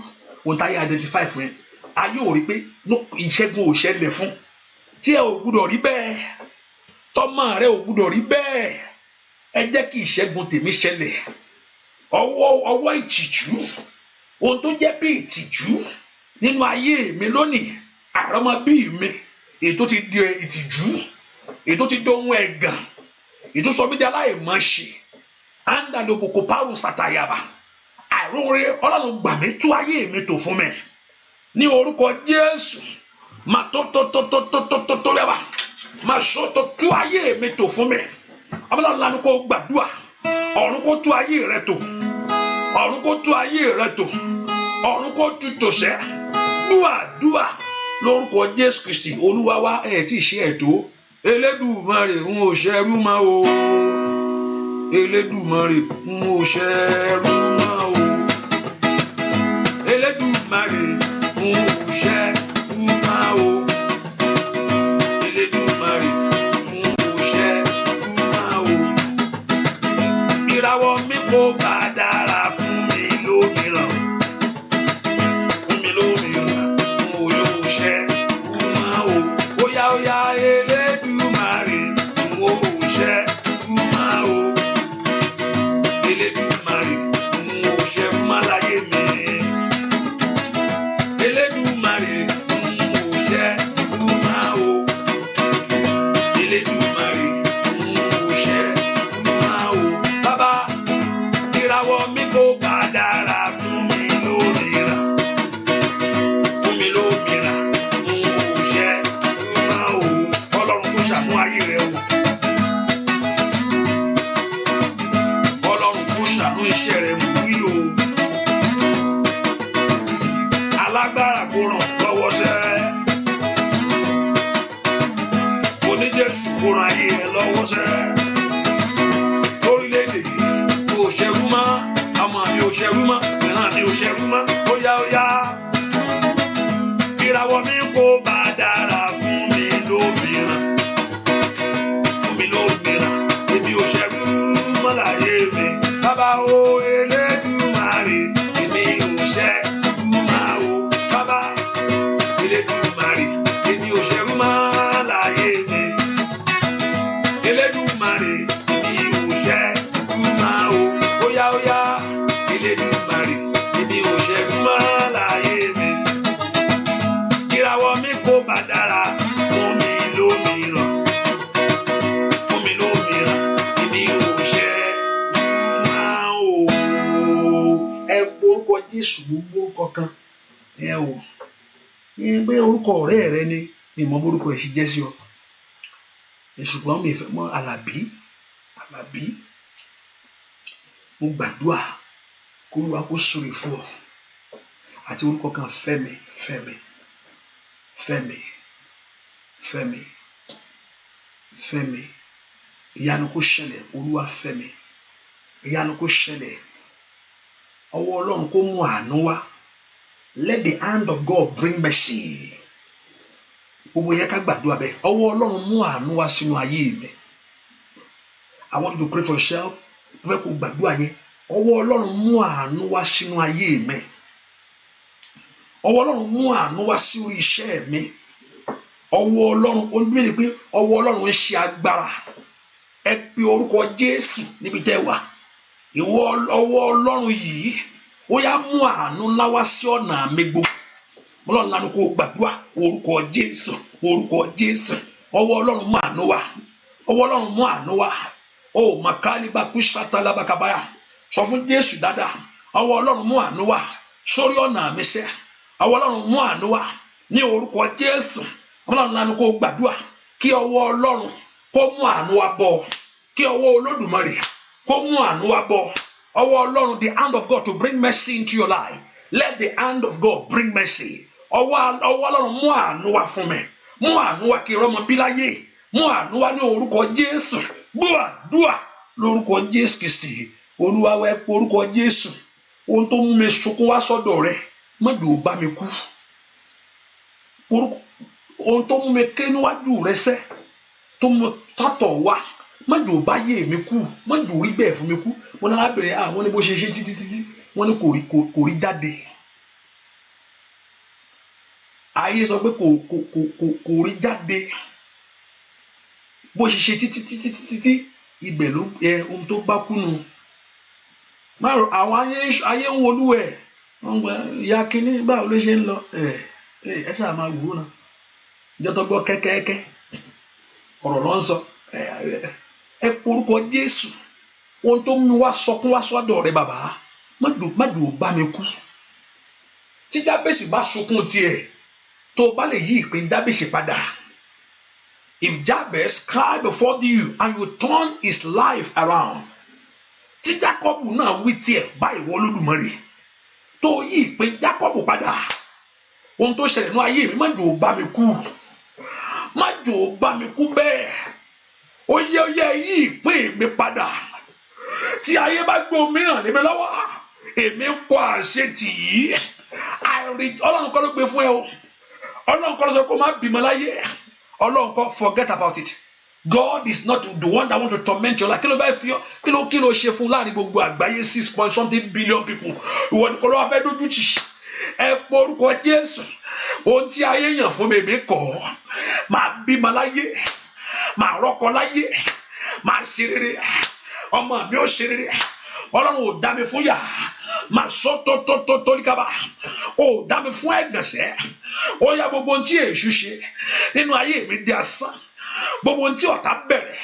Ohun táyé identify fún yẹn, ayé ò rí pé ìṣẹ́gun ò ṣẹlẹ̀ fún tí ẹ ò gbúdọ̀ rí bẹ́ẹ̀, tọ́mọ rẹ ò gbúdọ̀ rí bẹ́ẹ̀. Ẹ jẹ́ kí ìṣẹ́gun tèmi ṣẹlẹ̀. Ọwọ́ ìtìjú, ohun tó jẹ́ bí ìtìjú nínú ayé mi lónìí, àrọ́mọbí mi, èyí tó ti di ìtìjú, èyí tó ti di ohun ẹ̀gàn, èyí tó sọ mí di aláìmọ̀ṣe, andaloboko paru sàtàyàbà àìróore, Ọlọ́run gbà mí, tú ayé mi tò fún mi ní orúkọ Jésù. Mà tó tó tó tó tó tó tó tó lẹ́wà mà sọ tó tú ayé mi tò fún mi. Ọmọláwọn lanu kó gbàdúrà. Ọ̀run kó tú ayé rẹ tò, ọ̀run kó tú ayé rẹ tò, ọ̀run kó tú tòṣẹ́. Dúà dúà lórúkọ Jésù Kristi Olúwa wa. Ẹ̀ tí ì ṣe ẹ̀tọ́. Elédùmarè, n ò ṣẹrú mọ́ o. Elédùmarè, n ò ṣẹrú mọ́ o. Elédùmarè, n ò ṣẹrú mọ́ o. Elédùmarè, n ò ṣẹrú mọ́ o. Ìràwọ̀ mi kò bá dára fún mi lómìíràn, fún mi lómìíràn, n ò yóò ṣẹrú mọ́ o. Óyá óyá, Elédùmarè, n ò ṣẹrú mọ́ o. Elédùmarè, n ò ṣẹrú mọ́ láyé mi. Elédùmarè, n ò ṣẹrú mọ́ o. Elédùmarè, n ò ṣẹrú mọ́ o. Bàbá, ìràwọ̀ mi kò bá dára fún mi lómìíràn, fún mi lómìíràn, n ò ṣẹrú mọ́ o. Ọlọ́run kò ṣàánú ayé rẹ o. Ọlọ́run kò ṣàánú iṣẹ́ rẹ mú wí o. Alágbára kò ràn lọ́wọ́ sẹ́. Oní Jésù kò ràn ayé rẹ lọ́wọ́ sẹ́. Lórílẹ̀‐èdè yìí, kò ṣẹrú mọ́, ọmọ mi ò ṣẹrú mọ́, ìran mi ò ṣẹrú mọ́. Óyá óyá, ìràwọ̀ mi kò bá dára fún mi lómìíràn, fún mi lómìíràn, èmi ò ṣẹrú mọ́ láyé mi. Bàbá o, Elédùmarè, èmi ò ṣẹrú mọ́ o. Bàbá Elédùmarè, èmi ò ṣẹrú mọ́ láyé mi. Elédùmarè, èmi ò ṣẹrú mọ́ o. Óyá óyá, Elédùmarè, èmi ò ṣẹrú mọ́ láyé mi. Ìràwọ̀ mi kò bá dára fún mi lómìíràn, fún mi lómìíràn, èmi ò ṣẹrú mọ́ o. Ẹ pé orúkọ Jésù, gbogbo orúkọ kan ẹ o ní pé orúkọ ọ̀rẹ́ rẹ ni mi mọ orúkọ ẹ̀ ṣe jẹ́ sí ọ, ṣùgbọ́n mi fẹ́ mọ̀. Àlàbí, Àlàbí, mo gbàdúrà kó Olúwa kó súre fún ọ. Àti orúkọ kan, Fẹ́mi, Fẹ́mi, Fẹ́mi, Fẹ́mi, Fẹ́mi, ìyanu kó ṣẹlẹ̀. Olúwa Fẹ́mi, ìyanu kó ṣẹlẹ̀. Ọwọ́ Ọlọ́run kó mú àánú wá. Let the hand of God bring mercy. Gbogbo yẹn, ká gbàdúrà bẹ́ẹ̀. Ọwọ́ Ọlọ́run mú àánú wá sínú ayé mi. I want you to pray for yourself. Mo fẹ́ kó gbàdúrà yẹn. Ọwọ́ Ọlọ́run mú àánú wá sínú ayé mi. Ọwọ́ Ọlọ́run mú àánú wá sí orí iṣẹ́ mi. Ọwọ́ Ọlọ́run, ó ń bèèrè pé ọwọ́ Ọlọ́run ń ṣe agbára. Ẹ pe orúkọ Jésù níbi tẹ́ wà. Ìwọ ọwọ́ Ọlọ́run yìí, ó yá, mú àánú ńlá wá sí ọ̀nà mi gbogbo. Ọlọ́run lánàá, kó gbàdúrà. Orúkọ Jésù, orúkọ Jésù. Ọwọ́ Ọlọ́run mú àánú wá. Ọwọ́ Ọlọ́run mú àánú wá. O makaliba kúṣàtàlábàkàbáyà, sọ fún Jésù dáadáa. Ọwọ́ Ọlọ́run mú àánú wá sórí ọ̀nà mi sẹ́. Ọwọ́ Ọlọ́run mú àánú wá ní orúkọ Jésù. Ọlọ́run lánàá, kó gbàdúrà kí ọwọ́ Ọlọ́run kó mú àánú wá bọ̀, kí ọwọ́ Olódùmarè kó mú àánú wá bọ̀. Ọwọ́ Ọlọ́run, the hand of God to bring mercy into your life. Let the hand of God bring mercy. Ọwọ́ Ọlọ́run mú àánú wá fún mi, mú àánú wá kí rọ́mọ bí láyé, mú àánú wá ní orúkọ Jésù. Gbọ́ àdúà lórúkọ Jésù Kristi Olúwa wa. Ẹ pé orúkọ Jésù. Ohun tó mú mi sunkún wá sọ́dọ̀ rẹ, má jò ó bá mi kú. Ohun tó mú mi ké níwájú rẹ sẹ́, tó mú tọ́tọ̀ wá, má jò ó bá yé mi kú, má jò ó rí bẹ́ẹ̀ fún mi kú. Wọn ní arábìnrin àwọn ní bó ṣe ṣe títí títí, wọn ní kò rí jáde. Ayé sọ pé kò rí jáde. Bó ṣe ṣe títí títí títí títí, ibẹ̀ ló ẹ ohun tó bá kú nu. Márùn àwọn ayé ń wolú ẹ, wọn gba ìyá kínní, báwo ló ṣe ń lọ? Ẹ ṣáà máa wò ó náà. Ìjọ tó gbọ́ kẹ́kẹ́kẹ́ ọ̀rọ̀ ló ń sọ. Ẹ porúkọ Jésù. Ohun tó mú wá sọkún wá sọ́dọ̀ rẹ, bàbá, má dùn ó bá mi kú. Tí Jábèsì bá sunkún tiẹ̀, tó o bá lè yí ìpín Jábèsì padà. If Jabez cried before you and you turn his life around, tí Jákọ́bù náà wí tiẹ̀ bá ìwọ Olódùmarè, tó yí ìpín Jákọ́bù padà, ohun tó ṣẹlẹ̀ ní ayé mi, má jò ó bá mi kú, má jò ó bá mi kú bẹ́ẹ̀. Ó yẹ, ó yẹ, yí ìpín mi padà. Tí ayé bá gbé omi hàn lé mi lọ́wọ́, èmi kọ àṣetì yìí. Àìrí Ọlọ́run kọ́ ló gbé fún ẹ o. Ọlọ́run kọ́ ló sọ kó má bímọ láyé. Ọlọ́run kọ́, forget about it. God is not the one that want to torment your life. Kí ló fẹ́ fi ọ́? Kí ló ṣe fún láàrin gbogbo àgbáyé, six point something billion people? Ìwọ nìkan ló wá fẹ́ dójú tì. Ẹ pọ orúkọ Jésù. Ohun tí ayé yàn fún mi, èmi kọ̀. Máa bímọ láyé, máa rọ́kọ láyé, máa ṣe rere, ọmọ mi ò ṣe rere. Ọlọ́run ò dá mi fún yà máa sọ tó líkàbà, ò dá mi fún ẹ̀gànsẹ́. Ó yá, gbogbo ohun tí èṣù ṣe nínú ayé mi di asán. Gbogbo ohun tí ọ̀tá bẹ̀rẹ̀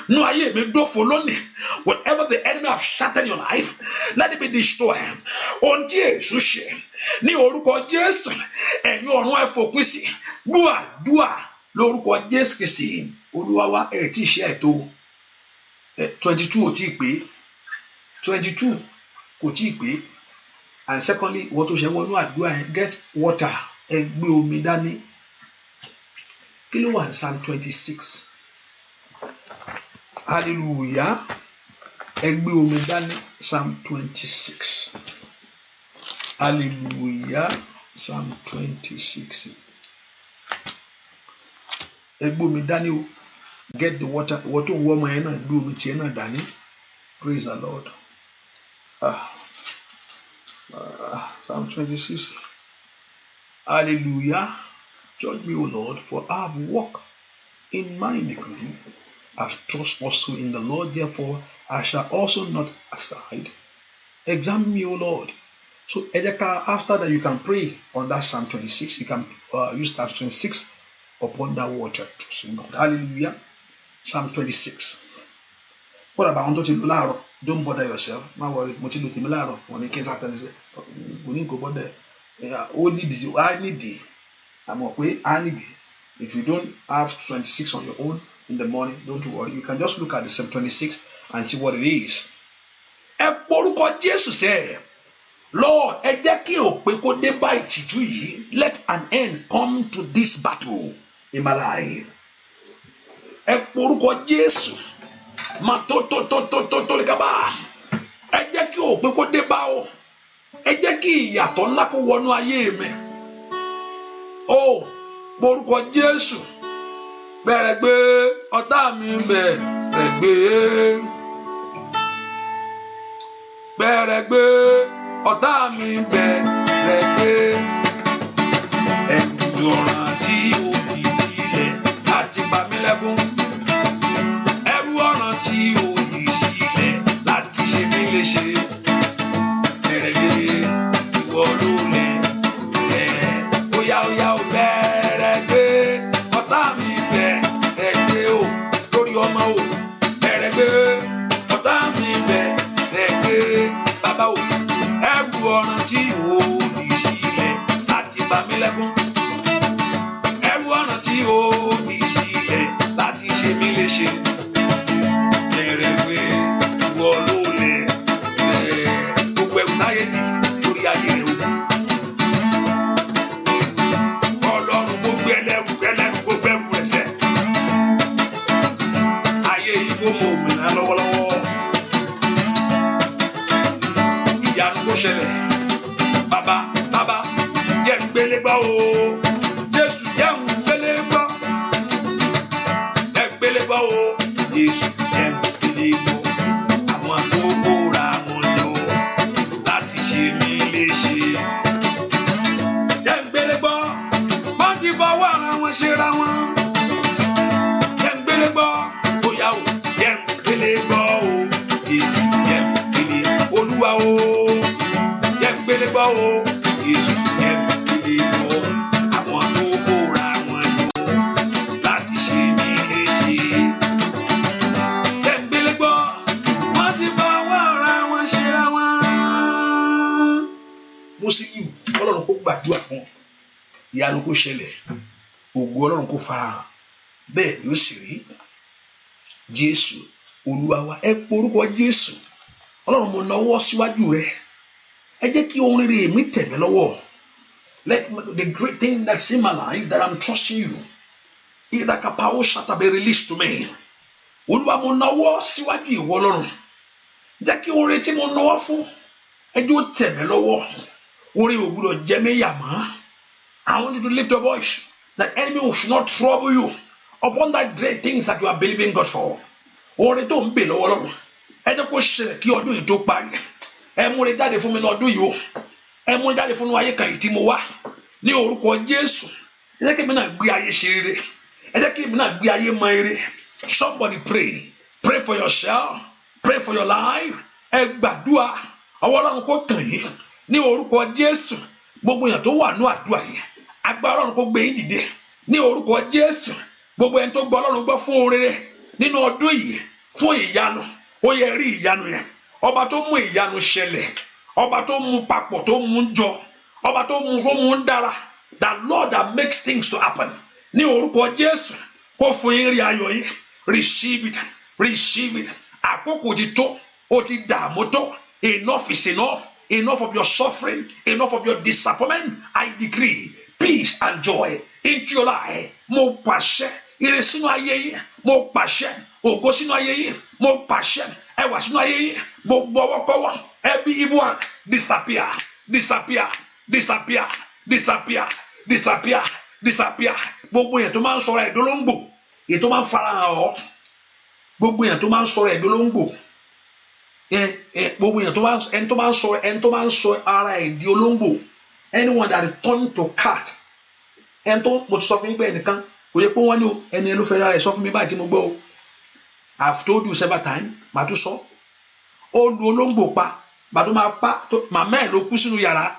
nínú ayé mi dófo lónìí. Whatever the enemy have shattered in your life, let it be destroyed. Ohun tí èṣù ṣe, ní orúkọ Jésù, ẹ̀yin ọ̀run, ẹ fòpin sí. Gbúà dúà lórúkọ Jésù Kristi Olúwa wa. Ẹ̀ tí ì ṣe ẹ̀tọ́ 22, ò tí ì pé 22, kò tí ì pé. And secondly, ìwọ tó ṣe wọnú àdúrà yẹn, get water, ẹ gbé omi dání. Kí ló wà ní Psalm 26? Hallelujah. Ẹ gbé omi dání. Psalm 26. Hallelujah. Psalm 26. Ẹ gbé omi dání o. Get the water. Ìwọ tó ń wọ ọmọ yẹn náà, gbé omi tiẹ̀ náà dání. Praise the Lord. Ah, ah, Psalm 26. Hallelujah. Judge me, O Lord, for I have walked in my iniquity. I have trust also in the Lord, therefore I shall also not aside. Examine me, O Lord. So, ẹ jẹ́ ká, after that, you can pray on that Psalm 26. You can use Psalm 26 upon that water. Trust God. Hallelujah. Psalm 26. What about àwọn tó ti lò láàárọ̀? Don't bother yourself. Má worry. Mo ti lò tèmi láàárọ̀. Wọ́n ní kí n sátẹ̀ ní kò ní kò bother. Ó nídìí, á nídìí. Àmọ̀ pé á nídìí. If you don't have 26 on your own in the morning, don't worry. You can just look at the Psalm 26 and see what it is. Ẹ porúkọ Jésù sẹ́. Lord, ẹ jẹ́ kí òpin kó dé bá ìtìjú yìí. Let an end come to this battle in my life. Ẹ porúkọ Jésù. Mà tó tó tó tó tó tó kaba. Ẹ jẹ́ kí òpin kó dé bá o. Ẹ jẹ́ kí ìyàtọ̀ ńlá kó wọnú ayé mi. Ó porúkọ Jésù. Bẹ̀rẹ̀ gbé ọ̀tá mi, bẹ̀rẹ̀ gbé. Bẹ̀rẹ̀ gbé ọ̀tá mi, bẹ̀rẹ̀ gbé. Ẹ̀rù ọ̀ràn tí ó di tilẹ̀ láti pa mí lẹ́kún. Ẹ̀rù ọ̀ràn tí ó di sílẹ̀ láti ṣe mí léṣe. Bẹ̀rẹ̀ gbé, ìwọ ló lẹ̀ lẹ̀. Óyá, óyá ó, bẹ̀rẹ̀ gbé ọ̀tá mi, bẹ̀rẹ̀ gbé o. Lórí ọmọ o, bẹ̀rẹ̀ gbé ọ̀tá mi, bẹ̀rẹ̀ gbé, bàbá o. Ẹrù ọ̀ràn tí ó di sílẹ̀ láti bà mí lẹ́kún. Ẹrù ọ̀ràn tí ó di sílẹ̀ láti ṣe mí léṣe. Bẹ̀rẹ̀ gbé, ìwọ ló lẹ̀ lẹ̀. Gbogbo ẹrù táyé dì lórí ayé rẹ o. Ọlọ́run, gbogbo ẹlẹ́rù ẹlẹ́rù, gbogbo ẹrù rẹ̀ sẹ́. Ayé yìí kó mọ òmìnira lọ́wọ́lọ́wọ́. Ìyanu kó ṣẹlẹ̀. Jésù jẹ́ ń gbélé gbọ́. Ẹ gbélé gbọ́ o. Jésù jẹ́ ń gbélé gbọ́. Àwọn tó kóra wọn jọ láti ṣe mí léṣe. Jẹ́ ń gbélé gbọ́. Wọ́n ti fọwọ́ ara wọn ṣera wọn. Jẹ́ ń gbélé gbọ́. Bóyá o, jẹ́ ń gbélé gbọ́ o. Jésù jẹ́ ń gbélé Olúwa o. Jẹ́ ń gbélé gbọ́ o. Jésù jẹ́ ń gbélé gbọ́. Àwọn tó kóra wọn jọ láti ṣe mí léṣe. Jẹ́ ń gbélé gbọ́. Wọ́n ti fọwọ́ ara wọn ṣera wọn. Musiliu, Ọlọ́run kó gbàdúrà fún ọ. Ìyanu kó ṣẹlẹ̀. Ògo Ọlọ́run kó farahàn. Bẹ́ẹ̀ ni ó sì rí. Jésù Olúwa wa, ẹ pe orúkọ Jésù. Ọlọ́run, mo nawọ́ síwájú rẹ. Ẹ jẹ́ kí ohun rere mi tẹ̀ mí lọ́wọ́. Let the great thing that's in my life that I'm trusting you, ìdàkàpàwọ́ shall be released to me. Olúwa, mo nawọ́ síwájú ìwọ Ọlọ́run. Jẹ́ kí ohun rere tí mo nawọ́ fún, ẹ jẹ́ ó tẹ̀ mí lọ́wọ́. Orí ò gbúdọ̀ jẹ mí yà mọ́. I want you to lift your voice that enemy should not trouble you upon that great things that you are believing God for. Oore tó ń bè lọ́wọ́ Ọlọ́run, ẹ jẹ́ kó ṣẹlẹ̀ kí ọdún yìí tó parí. Ẹ múre jáde fún mi ní ọdún yìí o. Ẹ múre jáde fún mi ayé kan yìí tí mo wá. Ní orúkọ Jésù, ẹ jẹ́ kí èmi náà gbé ayé ṣe rere. Ẹ jẹ́ kí èmi náà gbé ayé mọ rere. Somebody pray. Pray for yourself. Pray for your life. Ẹ gbàdúrà. Ọwọ́ Ọlọ́run kó kàn yín. Ní orúkọ Jésù, gbogbo èèyàn tó wà ní àdúrà yìí, agbára Ọlọ́run kó gbé yín dìde. Ní orúkọ Jésù, gbogbo ẹni tó gbọ́ Ọlọ́run gbọ́ fún oore nínú ọdún yìí, fún ìyanu, ó yẹ rí ìyanu yẹn. Ọba tó mú ìyanu ṣẹlẹ̀, ọba tó mú papọ̀, tó mú jọ, ọba tó mú dára, the Lord that makes things to happen, ní orúkọ Jésù, kó fún yín rí ayọ̀ yín. Receive it, receive it. Àkókò ti tó, ó ti dààmú tó. Enough is enough. Enough of your suffering, enough of your disappointment. I decree peace and joy into your life. Mo pàṣẹ ire sínú ayé yín. Mo pàṣẹ ògo sínú ayé yín. Mo pàṣẹ ẹwà sínú ayé yín. Gbogbo ọwọ́kọ́wọ́, every evil one, disappear, disappear, disappear, disappear, disappear, disappear. Gbogbo yẹn tó máa ń sọ̀rọ̀ ẹ̀dọ́lóńgbò, èyí tó máa ń farahàn ọ́, gbogbo yẹn tó máa ń sọ̀rọ̀ ẹ̀dọ́lóńgbò, gbogbo yẹn tó máa ẹni tó máa ń sọ ẹni tó máa ń sọ ara ẹ̀ di olóńgbò, anyone that turn to cat, ẹni tó, mo ti sọ fún yín pé ẹnìkan kò yẹ pé wọ́n ní o, ẹni ẹ ló fẹ́ ra ẹ̀ sọ fún mi báyìí tí mo gbọ́ o. I've told you several times, màá tún sọ. Ó lu olóńgbò pa, màá tó máa pa, màmá ẹ̀ ló kú sínú yàrá.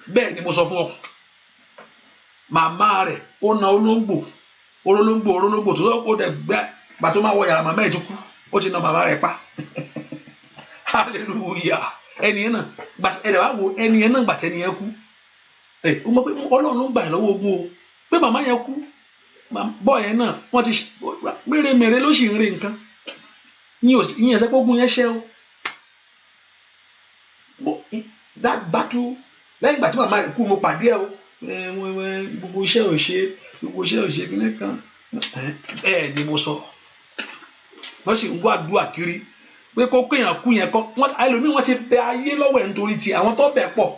Bẹ́ẹ̀ ni mo sọ fún ọ. Màmá rẹ̀, ó na olóńgbò, olóńgbò, olóńgbò tó ó dẹ̀ gbẹ́ gbà tó máa wọ yàrá, màmá ẹ̀ ti kú, ó ti na màmá rẹ̀ pa. Hallelujah! Ẹni yẹn náà, ẹ̀rẹ̀ wá wo ẹni yẹn náà, gbàtẹ́ ẹni yẹn kú, ẹ ó mọ̀ pé Ọlọ́run ló ń gbà yẹn lọ́wọ́ ogun o, pé màmá yẹn kú, bọ́ọ̀ yẹn náà wọ́n ti mèremère ló sì ń re nǹkan yín ẹsẹ̀ pé ogun yẹn ṣẹ́ o. That battle, lẹ́yìn ìgbà tí màmá rẹ̀ kú, mo pàdé ẹ o. Gbogbo iṣẹ́ ò ṣe, gbogbo iṣẹ́ ò ṣe kíní kan ẹ ni mo sọ. Wọ́n sì ń wá àdúrà kiri pé kó kéèyàn kú yẹn kọ́ wọ́n. Ẹlòmíì, wọ́n ti bẹ ayé lọ́wọ́ ẹ̀ nítorí ti àwọn tó bẹ̀ pọ̀,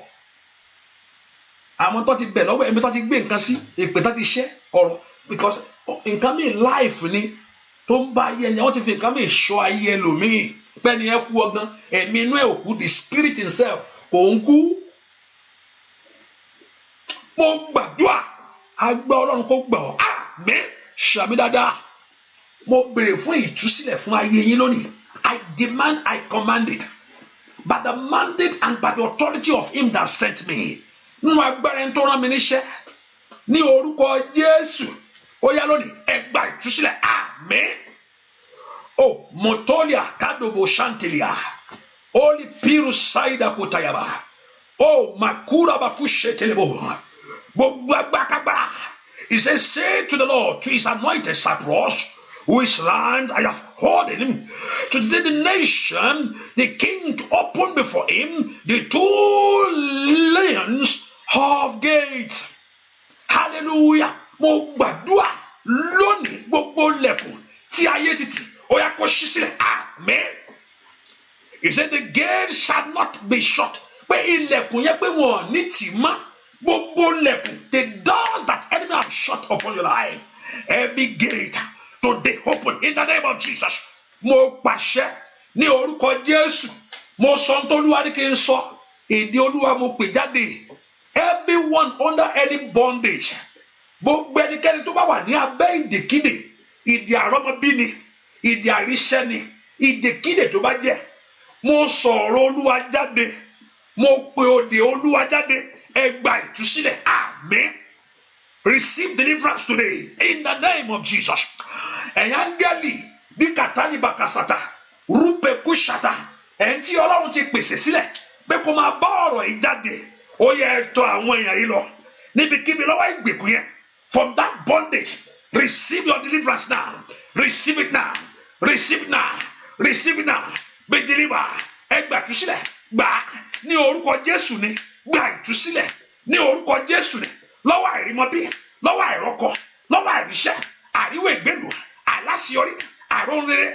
àwọn tó ti bẹ̀ lọ́wọ́ ẹ̀mí tó ti gbé nǹkan sí èpè tó ti ṣẹ́ ọ̀rọ̀, because nǹkan míì life ni tó ń bá ayé ẹni, wọ́n ti fi nǹkan míì ṣọ́ ayé ẹlòmíì. Pẹ́ni ẹ kú ọgán, ẹ̀mí inú ẹ̀ ò kú, the spirit himself kò ń kú. Mo gbàdúrà, agbá Ọlọ́run kó gbà ọ́. Àmín. Ṣàmì dáadáa. Mo béèrè fún ìtúsílẹ̀ fún ayé yín lónìí. I demand, I command it by the mandate and by the authority of him that sent me, nínú agbára ẹni tó rán mi níṣẹ́, ní orúkọ Jésù, ó yá, lónìí, ẹ gba ìtúsílẹ̀. Àmín. O motolia kadobo shantilia oli piru saida kutayaba o makura bakushetelebo gbogbo agbákagbára. He says, "Say to the Lord, to his anointed Cyprus, whose land I have ordered him to see the nation, the king to open before him the two lions of gates." Hallelujah! Mo gbàdúrà lónìí, gbogbo lẹ̀kùn tí ayé ti tì, ó yá, kó ṣí sílẹ̀. Àmín. He said, "The gate shall not be shut." Pé ilẹ̀kùn yẹn, pé wọn ò ní tì mọ́. Gbogbo lẹ̀kùn, the doors that enemy have shut upon your life, every gate today open in the name of Jesus. Mo pàṣẹ ní orúkọ Jésù. Mo sọ ohun tó Olúwa ní kí n sọ. Èdè Olúwa mo pè jáde. Everyone under any bondage, gbogbo ẹnikẹ́ni tó bá wà ní abẹ́ ìdèkídè, ìdè àrọ́mọbí ni, ìdè àríṣẹ́ ni, ìdèkídè tó bá jẹ́, mo sọ̀rọ̀ Olúwa jáde, mo pe òde Olúwa jáde, ẹ gba ìtúsílẹ̀. Àmín. Receive deliverance today in the name of Jesus. Ẹ̀yin áńgẹ́lì bí kàtàlí bàkàsàtà rúpẹ́ kúṣàtà, ẹ̀ ń tí Ọlọ́run ti pèsè sílẹ̀ pé kó máa bá ọ̀rọ̀ yìí jáde, ó yẹ ẹ tọ̀ àwọn èèyàn yìí lọ níbikíbi lọ́wọ́ ìgbèkùn yẹn. From that bondage, receive your deliverance now. Receive it now. Receive it now. Receive it now. Be delivered. Ẹ gbà ìtúsílẹ̀. Gbà ní orúkọ Jésù ni. Gbà ìtúsílẹ̀ ní orúkọ Jésù ni. Lọ́wọ́ àìrímọ́bí, lọ́wọ́ àìrọ́kọ, lọ́wọ́ àìríṣẹ́, àríwé ìgbélú, àláṣeyọrí, àrónrere,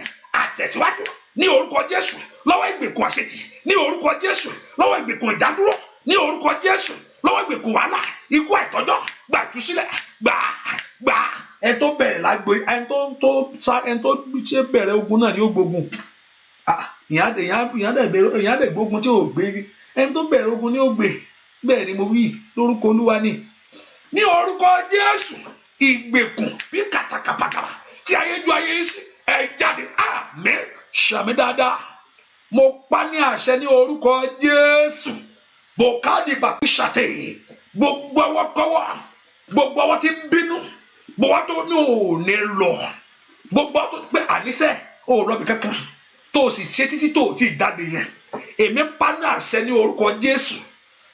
àtẹ̀síwájú ní orúkọ Jésù. Lọ́wọ́ ìgbèkùn àṣetì ní orúkọ Jésù. Lọ́wọ́ ìgbèkùn ìdádúró ní orúkọ Jésù. Lọ́wọ́ ìgbèkùn wàhálà, ikú àìtọ́jọ́, gbà ìtúsílẹ̀, gbà, gbà. Ẹni tó bẹ̀rẹ̀ lágbo, ẹni tó tó sá, ẹni tó ṣe bẹ̀rẹ̀ ogun náà ni ó gbógun. Ìyá dẹ̀ gbógun tí ò gbé. Ẹni tó bẹ̀rẹ̀ ogun ni ó gbé. Bẹ́ẹ̀ ni mo wí lórúkọ Olúwa ni. Ní orúkọ Jésù, ìgbèkùn bí kàtàkàpàkàpà tí ayé ju ayé sí, ẹ jáde. Àmín. Ṣàmì dáadáa. Mo pa ní àṣẹ ní orúkọ Jésù. Bòkádì bàkúṣàtẹ, gbogbo ọwọ́kọ́wọ́, gbogbo ọwọ́ tí ń bínú, gbogbo ọwọ́ tó ní òní lọ, gbogbo ọwọ́ tó pé àníṣe ò rọbì kankan tó o sì ṣe títí tó o ti jáde yẹn, èmi pa ní àṣẹ ní orúkọ Jésù.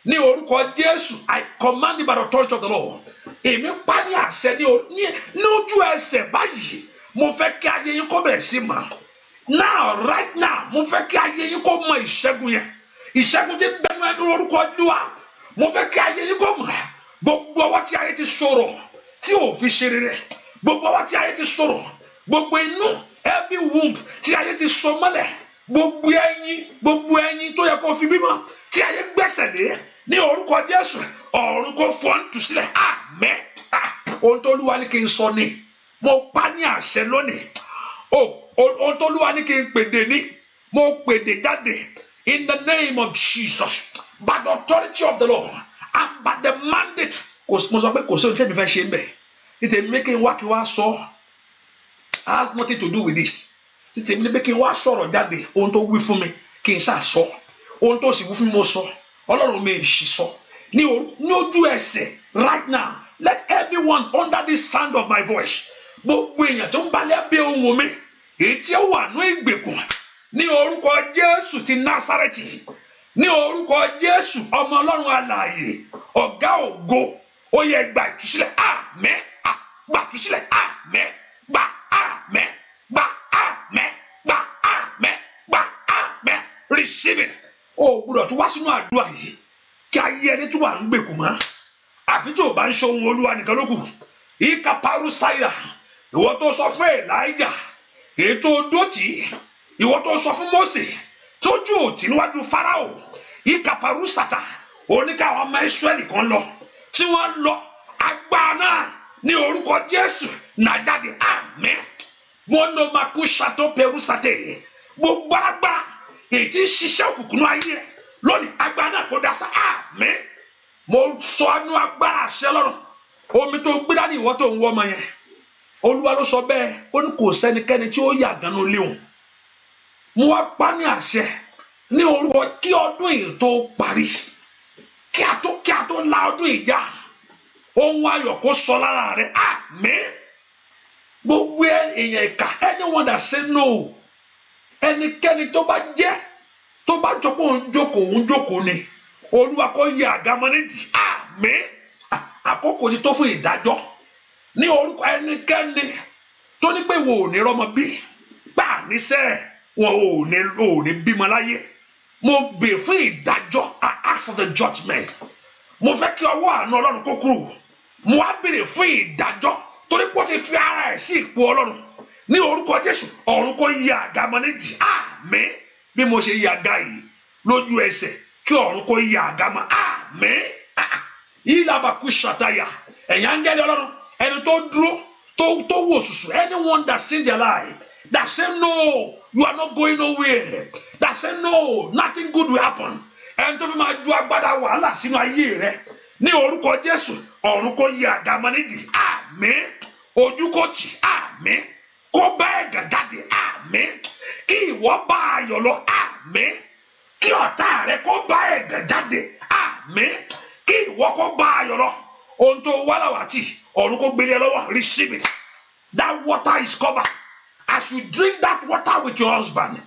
Ní orúkọ Jésù, I command you by the authority of the Lord. Èmi pa ní àṣẹ ní ojú ẹsẹ̀ báyìí, mo fẹ́ kí ayé yín kó bẹ̀rẹ̀ sí mọ̀. Now, right now, mo fẹ́ kí ayé yín kó mọ ìṣẹ́gun yẹn, ìṣẹ́gun tí ń bẹnu ẹnu orúkọ Olúwa. Mo fẹ́ kí ayé yín kó mọ̀. Gbogbo ọwọ́ tí ayé ti sọ̀rọ̀ tí ò fi ṣe rere, gbogbo ọwọ́ tí ayé ti sọ̀rọ̀, gbogbo inú, every womb tí ayé ti sọ mọ́lẹ̀, gbogbo ẹyin, gbogbo ẹyin tó yẹ kó fi bímọ tí ayé gbẹ́sẹ̀ lé, ní orúkọ Jésù, ọ̀run kò fọ́ ń tù sílẹ̀. Àmín. Ohun tó Olúwa ní kí n sọ ni mo pa ní àṣẹ lónìí. Ohun tó Olúwa ní kí n pèdè ní mo pèdè jáde. In the name of Jesus, by the authority of the Lord and by the mandate. Kò, mo sọ pé kò sí ohun tí èmi fẹ́ ṣe ń bẹ̀ títẹ̀ mi kí n wá, kí n wá sọ, has nothing to do with this. Títẹ̀ mi ní pé kí n wá sọ̀rọ̀ jáde. Ohun tó wí fún mi kí n ṣáà sọ, ohun tó sì wí fún mi mo sọ. Ọlọ́run mi sì sọ ní ojú ẹsẹ̀. Right now, let everyone under the sound of my voice, gbogbo èèyàn tó ń balẹ̀ bí ohùn mi, èyí tí ó wà ní ìgbèkùn, ní orúkọ Jésù ti Násárẹ́tì, ní orúkọ Jésù ọmọ Ọlọ́run alààyè, ọ̀gá ògo, ó yẹ gba ìtúsílẹ̀. Àmín. Gba ìtúsílẹ̀. Àmín. Gba. Àmín. Gba. Àmín. Gba. Àmín. Gba. Àmín. Receive it. O gbọ́dọ̀ tún wá sínú àdúrà yìí kí ayé ẹni tún wà ń gbèkùn mọ́, àfi tí o bá ń ṣe ohun Olúwa nìkan ló kù. Ìka paru sáyà, ìwọ tó sọ fún Elijah ètò dòtí, ìwọ tó sọ fún Mósè tójú òtí níwájú Fáráò, ìka paru sàtà, oníkà àwọn ọmọ Ísírẹ́lì kan lọ tí wọ́n lọ, agbára náà ní orúkọ Jésù nà jáde. Àmín. Mọ́nàmákú ṣàtó peru sàtè, gbogbo agbára èyí tí ń ṣiṣẹ́ òkùnkùn ayé ẹ̀ lónìí, agbára náà kò dá sá. Àmín. Mo sọ anú agbára àṣẹ lọ́rùn omi tó gbé dání, ìwọ tó ń wọ́ ọmọ yẹn, Olúwa ló sọ bẹ́ẹ̀. Ó ní kò sẹ́nikẹ́ni tí ó yà ganu léwu. Mo wá pa ní àṣẹ ní orúkọ, kí ọdún yìí tó parí, kí a tó la ọdún yìí já, ohun ayọ̀ kó sọ lára rẹ. Àmín. Gbogbo èèyàn ìkà, anyone that say no, ẹnikẹ́ni tó bá jẹ́ tó bá jọ pé òun jókòó, òun jókòó ni, Olúwa kó yẹ àgámọ́ nídìí. Àmín. Àkókò ti tó fún ìdájọ́ ní orúkọ ẹnikẹ́ni tó ní pé wo ò ní rọ́mọ bí gbà níṣẹ́, wọn ò ní bímọ láyé. Mo bè fún ìdájọ́. I ask for the judgment. Mo fẹ́ kí ọwọ́ àánú Ọlọ́run kó kúrò. Mo wá béèrè fún ìdájọ́ torí pé ó ti fi ara ẹ̀ sí ipò Ọlọ́run. Ní orúkọ Jésù, ọ̀run kó yẹ àgámọ́ nídìí. Àmín. Bí mo ṣe yẹ àga yìí lójú ẹsẹ̀, kí ọ̀run kó yẹ àgámọ́. Àmín. Ìlàbàkú ṣàtàyà. Ẹ̀yin áńgẹ́lì Ọlọ́run, ẹni tó dúró, tó wò sùsù, anyone that seen their life, that say, "No, you are not going nowhere," that say, "No, nothing good will happen," ẹni tó fi máa ju agbádá wàhálà sínú ayé rẹ, ní orúkọ Jésù, ọ̀run kó yí àgàmọ́ nídìí. Àmín. Ojú kò tì. Àmín. Kó bá ẹ̀gàn jáde. Àmín. Kí ìwọ bá ayọ̀ lọ. Àmín. Kí ọ̀tá rẹ kó bá ẹ̀gàn jáde. Àmín. Kí ìwọ kó bá ayọ̀ lọ. Ohun tó wá làwátì, ọ̀run kó gbélé ẹ lọ́wọ́. Receive it. That water is covered. As you drink that water with your husband,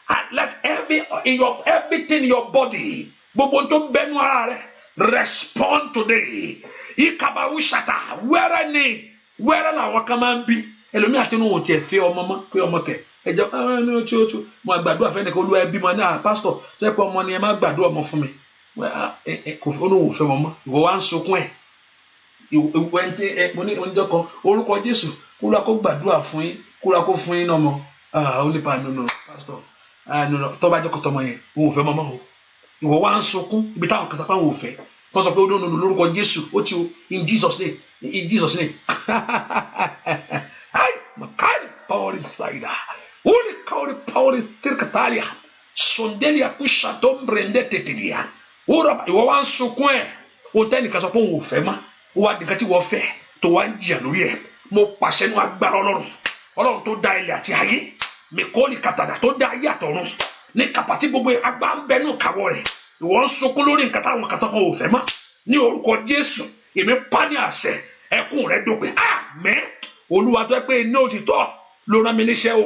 and let every in your everything in your body, gbogbo tó bẹnu ara rẹ, respond today. Ìkàbàwù ṣàtà. Wẹ́rẹ́ ni wẹ́rẹ́ làwọn kan máa ń bí. Ẹlòmíà tí wọn ò tiẹ̀ fẹ́ ọmọ mọ́ pé ọmọ kẹ̀ ẹjọ́ ẹ ní ojú ojú mo gbàdúrà fẹ́nìkan. Olúwa, ẹbí mọ náà, pásítọ̀ tó yẹ pé ọmọ ni, ẹ má gbàdúrà ọmọ fún mi. Kò ó lóun ò fẹ́ ọmọ mọ́. Ìwọ wá ń sunkún ẹ̀. Ìwọ ẹni tí ẹ mo ní oníjọ́ kan, orúkọ Jésù, kó lóa kó gbàdúrà fún yín, kó lóa kó fún yín náà mọ́. Ó ní pa, no, no, pásítọ̀, no, no, tó bá jẹ́ kọ́tọ́ ọmọ yẹn, òun ò fẹ́ mọ́ mọ́ o. Ìwọ wá ń sunkún ibi táwọn kan sapá wọn ò fẹ́, tó sọ pé ó no, no, no, lórúkọ Jésù, ó ti o, in Jesus' name, in Jesus' name. Ai makali paori saida uli kauri paori tirkatalia sondelia kushatom brende tetilia ura. Ìwọ wá ń sunkún ẹ. Ohun tẹ́nìkan sọ pé òun ò fẹ́ mọ́, ó wá di nǹkan tí wọ́n fẹ́ tó wá ń jìyà lórí ẹ̀. Mo pàṣẹ ní agbára Ọlọ́run, Ọlọ́run tó dá ilẹ̀ àti ayé, mẹ́kọ́lì kàtàdà, tó dá ayé àtọ̀run, ní kàpàtí gbogbo agbá ń bẹ nù kàwọ́ rẹ̀. Ìwọ ń sunkún lórí nǹkan táwọn kan sọ pé òun ò fẹ́ mọ́. Ní orúkọ Jésù, èmi pa ní àṣẹ, ẹkún rẹ dópin. Àmín. Olúwa, tó yẹ pé ní òtítọ́ ló rán mi níṣẹ́ o.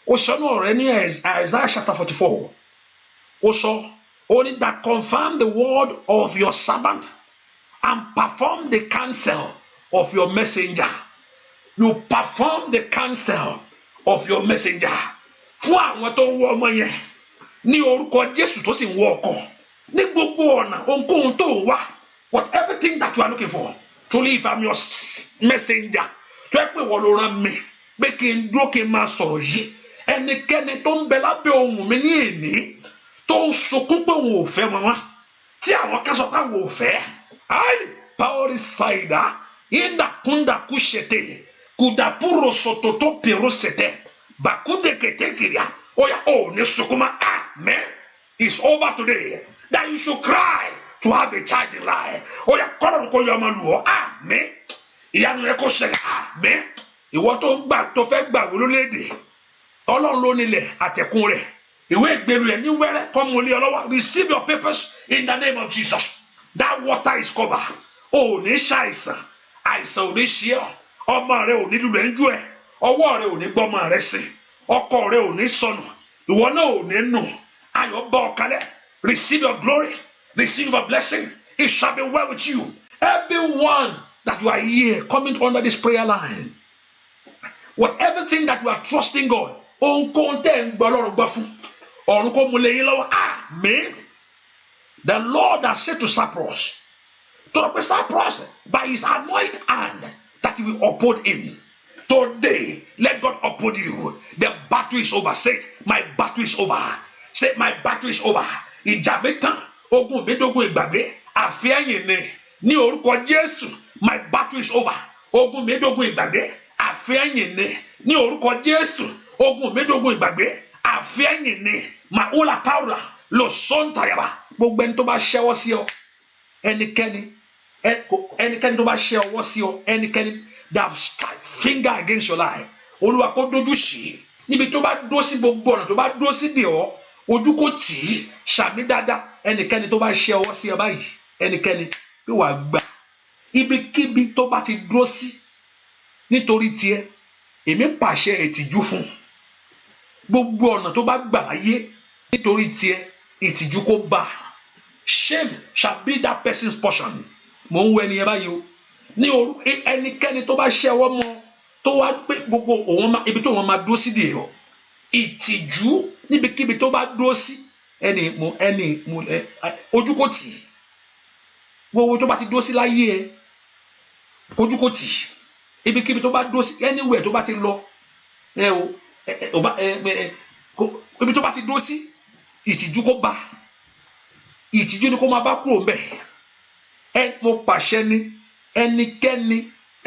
Ó sọ náà rẹ ní Isaiah chapter 44, ó sọ, ó ní, "That confirm the word of your servant and perform the counsel of your messenger." You perform the counsel of your messenger. Fún àwọn tó ń wọ ọmọ yẹn, ní orúkọ Jésù, tó sì ń wọ ọkọ ní gbogbo ọ̀nà, ohunkóhun tó ń wá, whatever thing that you are looking for, truly, if I'm your messenger, tó yẹ pé ìwọ ló rán mi pé kí n dúró, kí n máa sọ̀rọ̀ yìí, ẹnikẹ́ni tó ń bẹ lábẹ́ ohùn mi ní èní, tó ń sunkún pé òun ò fẹ́ mọ́, tí àwọn kan sọ pé àwọn ò fẹ́, ayi paori saida inda kúṣete kùdàpúrò sototo pèrò sètè bàkúdèkété kìrìà, ó yá, ò ní sunkún mọ́. Amen. It's over today that you should cry to have a child in life. Ó yá, kọ́lọ́run kó yọ ọmọ lù ọ́. Àmín. Ìyanu rẹ kó ṣẹlẹ̀. Àmín. Ìwọ tó ń gbà, tó fẹ́ gbà wọ lórílẹ̀‐èdè, Ọlọ́run ló nílẹ̀ àtẹ̀kùn rẹ̀, ìwé ìgbélú ẹ̀ ní wẹ́rẹ́ kọ́ mo lé ọ lọ́wọ́. Receive your papers in the name of Jesus. That water is covered. O ò ní ṣàìsàn, àìsàn ò ní ṣe ọ́. Ọmọ rẹ ò ní lulẹ̀ ń jú ẹ, ọwọ́ rẹ ò ní gbọ́mọ rẹ sí, ọkọ rẹ ò ní sọnù, ìwọ náà ò ní nù. Ayọ̀ bá ọ kalẹ̀. Receive your glory, receive your blessing. It shall be well with you. Everyone that you are here coming under this prayer line, whatever thing that you are trusting God, ohunkóhun tẹ́ ń gbọ́ Ọlọ́run gbọ́ fún, ọ̀run kó mú lé yín lọ́wọ́. Àmín. The Lord has said to Cyprus, to pé Cyprus, by his anointed hand, that he will uphold him. Today, let God uphold you. The battle is over. Say, "My battle is over." Say, "My battle is over." Ìjà mi tán, ogun mi dógun ìgbàgbé, àfi ẹ̀yìn ni. Ní orúkọ Jésù, my battle is over. Ogun mi dógun ìgbàgbé, àfi ẹ̀yìn ni. Ní orúkọ Jésù, ogun mi dógun ìgbàgbé, àfi ẹ̀yìn ni. Màúlà pàwùrà lò sọ́ńtàyàbà. Gbogbo ẹni tó bá ṣẹ́wọ́ sí ọ, ẹnikẹ́ni, ẹnikẹ́ni tó bá ṣẹ́ ọwọ́ sí ọ, ẹnikẹ́ni that have strike finger against your life, Olúwa kó dójú sí i níbi tó bá dó sí. Gbogbo ọ̀nà tó bá dó sí dè ọ́, ojú kò tì í. Ṣàmì dáadáa. Ẹnikẹ́ni tó bá ṣẹ́ ọwọ́ sí ọ báyìí, ẹnikẹ́ni bí wàá gbà, ibikíbi tó bá ti dúró sí nítorí tiẹ̀, èmi pàṣẹ ìtìjú fún. Gbogbo ọ̀nà tó bá gbà láyé nítorí tiẹ̀, ìtìjú kó bá. Shame shall be that person's portion. Mò ń wo ẹni yẹn báyìí o. Ní orú ẹnikẹ́ni tó bá ṣẹ́ ọwọ́ mọ́, tó wá pé gbogbo òun máa ibi tó wọn máa dúró sí dè ọ́, ìtìjú níbikíbi tó bá dúró sí, ẹni mo ẹni mo ẹ ojú kò tì. Gbogbo tó bá ti dúró sí láyé ẹ, ojú kò tì. Ibikíbi tó bá dúró sí, anywhere tó bá ti lọ ẹ o, ẹ ẹ ẹ ibi tó bá ti dúró sí, ìtìjú kó bá. Ìtìjú ni kó máa bá kúrò ńbẹ̀. Ẹ mo pàṣẹ ní ẹnikẹ́ni,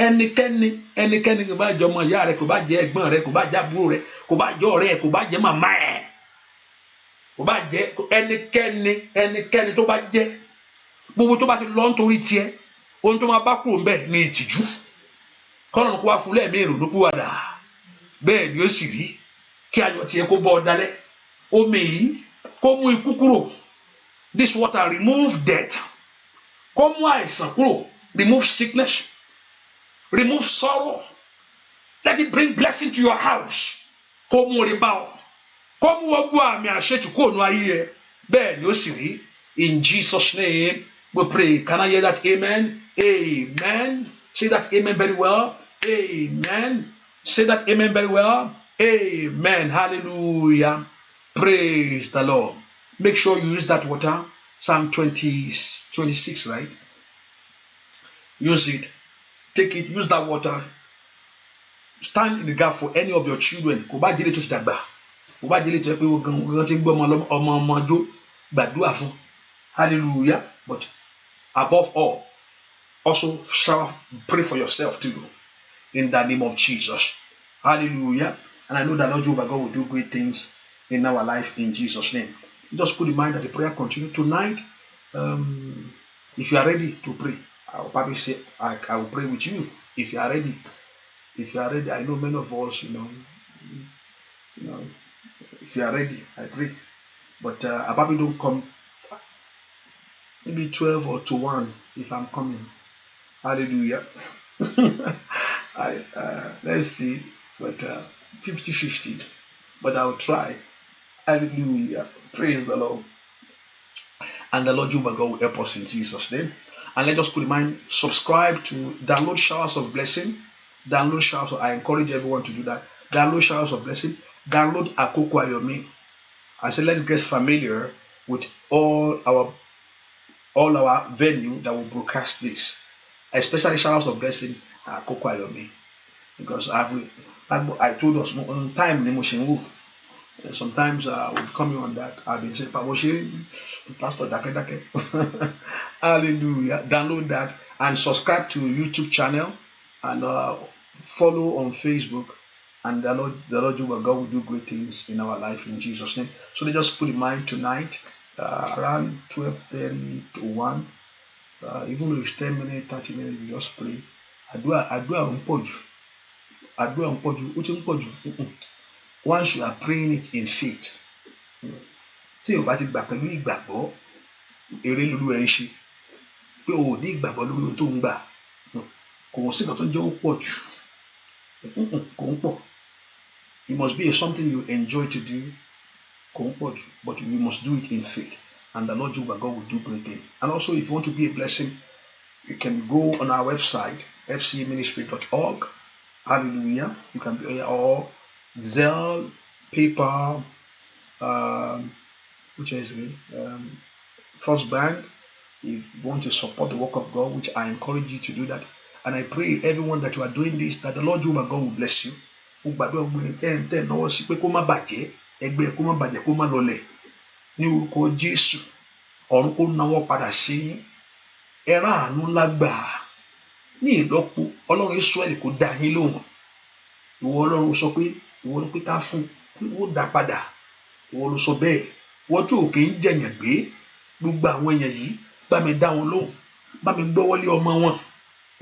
ẹnikẹ́ni, ẹnikẹ́ni, kò bá jẹ́ ọmọ ìyá rẹ, kò bá jẹ́ ẹ̀gbọ́n rẹ, kò bá jẹ́ àbúrò rẹ, kò bá jẹ́ ọ̀rẹ́ ẹ, kò bá jẹ́ màmá ẹ, kò bá jẹ́ ẹnikẹ́ni, ẹnikẹ́ni tó bá jẹ́, gbogbo tó bá ti lọ nítorí tiẹ̀, ohun tó máa bá kúrò ńbẹ̀ ní ìtìjú. Kọ́nà kó wá fún lẹ́ẹ̀mí ìrònú pìwàdà. Bẹ́ẹ̀ ni ó sì rí. Kí ayọ̀ tiẹ̀ kó bọ́ ọ dalẹ̀. Omi yìí kó mú ikú kúrò. This water remove death. Kó mú àìsàn kúrò. Remove sickness, remove sorrow. Let it bring blessing to your house. Kó mú orí bá ọ, kó mú gbogbo àmì àṣetù kúrò ní ayé ẹ. Bẹ́ẹ̀ ni ó sì rí. In Jesus' name we pray. Can I hear that amen? Amen. Say that amen very well. Amen. Say that amen very well. Amen. Hallelujah. Praise the Lord. Make sure you use that water. Psalm 20, 26, right? Use it. Take it. Use that water. Stand in the gap for any of your children. Kò bá jẹ́lé tó ti dàgbà, kò bá jẹ́lé tó yẹ pé gan ti ń gbé ọmọ ọmọ ọmọ jó, gbàdúrà fún. Hallelujah. But above all, also shower, pray for yourself too, in the name of Jesus. Hallelujah. And I know that Lord Jehovah God will do great things in our life in Jesus' name. Just put in mind that the prayer continue tonight. If you are ready to pray, I will probably say I will pray with you. If you are ready, if you are ready, I know many of us, if you are ready, I pray. But I probably don't come maybe 12 or to 1 if I'm coming. Hallelujah. I let's see, but 50-50. But I'll try. Hallelujah. Praise the Lord. And the Lord Jehovah God will help us in Jesus' name. And let us put in mind, subscribe to download Showers of Blessing. Download Showers. I encourage everyone to do that. Download Showers of Blessing. Download Akoko Ayomi. I said, let's get familiar with all our venue that will broadcast this, especially Showers of Blessing, Akoko Ayomi, because I told us on time ni mo ṣe ń wò. Sometimes we'll be coming on that. I've been saying, Pastor Dake Dake. Hallelujah. Download that and subscribe to YouTube channel and follow on Facebook. And the Lord Jehovah God will do great things in our life in Jesus' name. So they just put in mind tonight, around 12:30 to 1, even if it's 10 minutes, 30 minutes, we just pray. Àdúrà, àdúrà ń pọ̀ jù. Àdúrà ń pọ̀ jù, ó ti ń pọ̀ jù. Once you are praying it in faith, tí o bá ti gbà pẹ̀lú ìgbàgbọ́, eré lolú ẹ̀ ń ṣe. Pé o ò ní ìgbàgbọ́ lórí ohun tó ń gbà. Kò sí nǹkan tó ń jẹ́ ó pọ̀ jù. Kò ń pọ̀. It must be something you enjoy to do. Kò ń pọ̀ jù, but you must do it in faith. And the Lord Jehovah God will do great things. And also, if you want to be a blessing, you can go on our website, fcministry.org. Hallelujah. You can be, or Zelle, PayPal, which is First Bank. If you want to support the work of God, which I encourage you to do that. And I pray everyone that you are doing this, that the Lord Jehovah God will bless you. Mo gbàdúrà gbogbo ní tẹ́ tẹ́ náwó sí pé kó má bàjẹ́, ẹgbẹ́ kó má bàjẹ́, kó má lọlẹ̀. Ní orúkọ Jésù, ọ̀run kó náwó padà sí yín. Ẹ rá àánú ńlá gbà ní ìlọ́po. Ọlọ́run Ísírẹ́lì kó dá yín lóhùn. Ìwọ Ọlọ́run sọ pé ìwọ ní pé ká fún pé ó dá padà. Ìwọ ló sọ bẹ́ẹ̀. Wọ́n tí ò kì í jẹ̀yàn gbé, gbogbo àwọn èèyàn yìí, bá mi dá wọn lóhùn, bá mi gbọ́wọ́lé ọmọ wọn,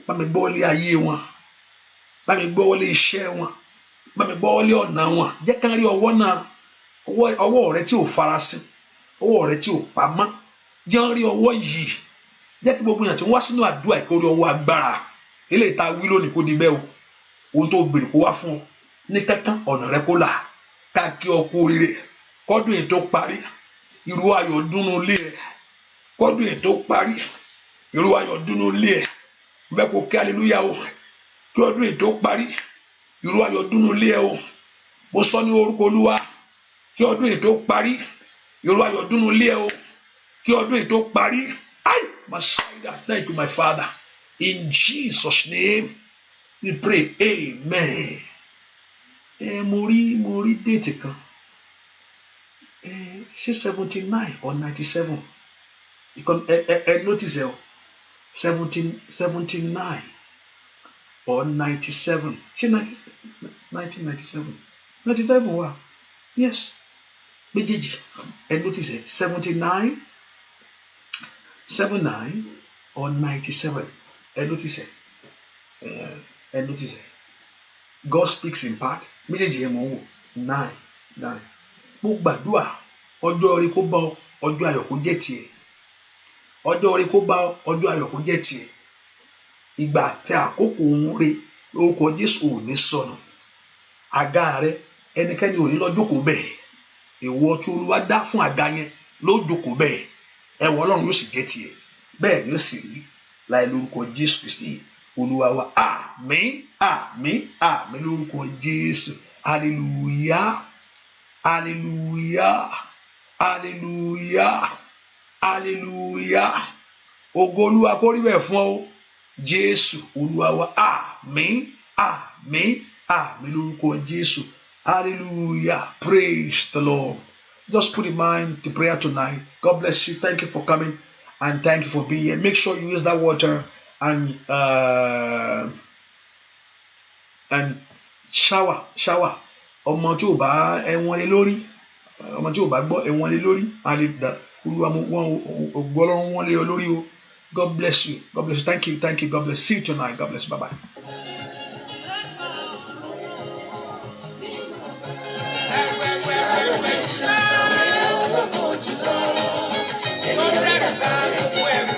bá mi gbọ́wọ́lé ayé wọn, bá mi gbọ́wọ́lé iṣẹ́ wọn, bá mi gbọ́wọ́lé ọ̀nà wọn. Jẹ́ ká rí ọwọ́ náà, ọwọ́ rẹ tí ò farasin, ọwọ́ rẹ tí ò pamọ́. Jẹ́ rí ọwọ́ yìí. Jẹ́ kí gbogbo èèyàn tí wọ́n wá sínú àdúrà kó rí ọwọ́ agbára. Eléyìí tá a wí lónìí kó di bẹ́ẹ̀ o. Ohun tó béèrè kó wá fún ọ ní kankan, ọ̀nà rẹ kó là. Ká kí ọ kú oríire. Kọ́dún yìí tó parí, irú ayọ̀ dúnú ilé ẹ. Kọ́dún yìí tó parí, irú ayọ̀ dúnú ilé ẹ. Bẹ́ẹ̀ kó kí hallelujah o. Kí ọdún yìí tó parí, irú ayọ̀ dúnú ilé ẹ o. Mo sọ ní orúkọ Olúwa, kí ọdún yìí tó parí, irú ayọ̀ dúnú ilé ẹ o. Kí ọdún yìí tó parí. Ai Messiah, thank you, my Father. In Jesus' name we pray. Amen. Ẹ mo rí date kan, ẹ ṣé 79 or 97? Ẹ ẹ ẹ notice ẹ o. 79 or 97. Ṣé 1997, 97 wà? Yes, méjèèjì. Ẹ notice ẹ, 79, 79 or 97. Ẹ notice ẹ, ẹ notice ẹ. God speaks in part. Méjèèjì yẹn mọ̀ ń wò, nine nine. Mo gbàdúrà, ọjọ́ orí kó bá ọ, ọjọ́ ayọ̀ kó jẹ́ tiẹ̀. Ọjọ́ orí kó bá ọ, ọjọ́ ayọ̀ kó jẹ́ tiẹ̀. Ìgbà àti àkókò òun re lórúkọ Jésù, ò ní sọnù. Àga rẹ, ẹnikẹ́ni ò ní lọ jókòó bẹ́ẹ̀. Ìwọ tí Olúwa dá fún àga yẹn ló jókòó bẹ́ẹ̀. Ẹwọ Ọlọ́run yóò sì jẹ́ tiẹ̀. Bẹ́ẹ̀ ni ó sì rí láì lórúkọ Jésù Kristi Olúwa wa. Àmín, àmín, àmín lórúkọ Jésù. Hallelujah, hallelujah, hallelujah, hallelujah. Ògo Olúwa kó rí bẹ́ẹ̀ fún ọ. Jésù Olúwa wa. Àmín, àmín, àmín lórúkọ Jésù. Hallelujah. Praise the Lord. Just put in mind the prayer tonight. God bless you. Thank you for coming and thank you for being here. Make sure you use that water and shower, shower. Ọmọ tí ò bá ẹwọn lé lórí, ọmọ tí ò bá gbọ́, ẹwọn lé lórí. Olúwa mo wọn ògbó Ọlọ́run wọn lé ọ lórí o. God bless you. God bless you. Thank you, thank you. God bless. See you tonight. God bless you. Bye bye. Ẹ̀wẹ̀wẹ̀wẹ̀wẹ̀ ṣá. Tó dẹ́rù bà gbogbo ẹ̀rù.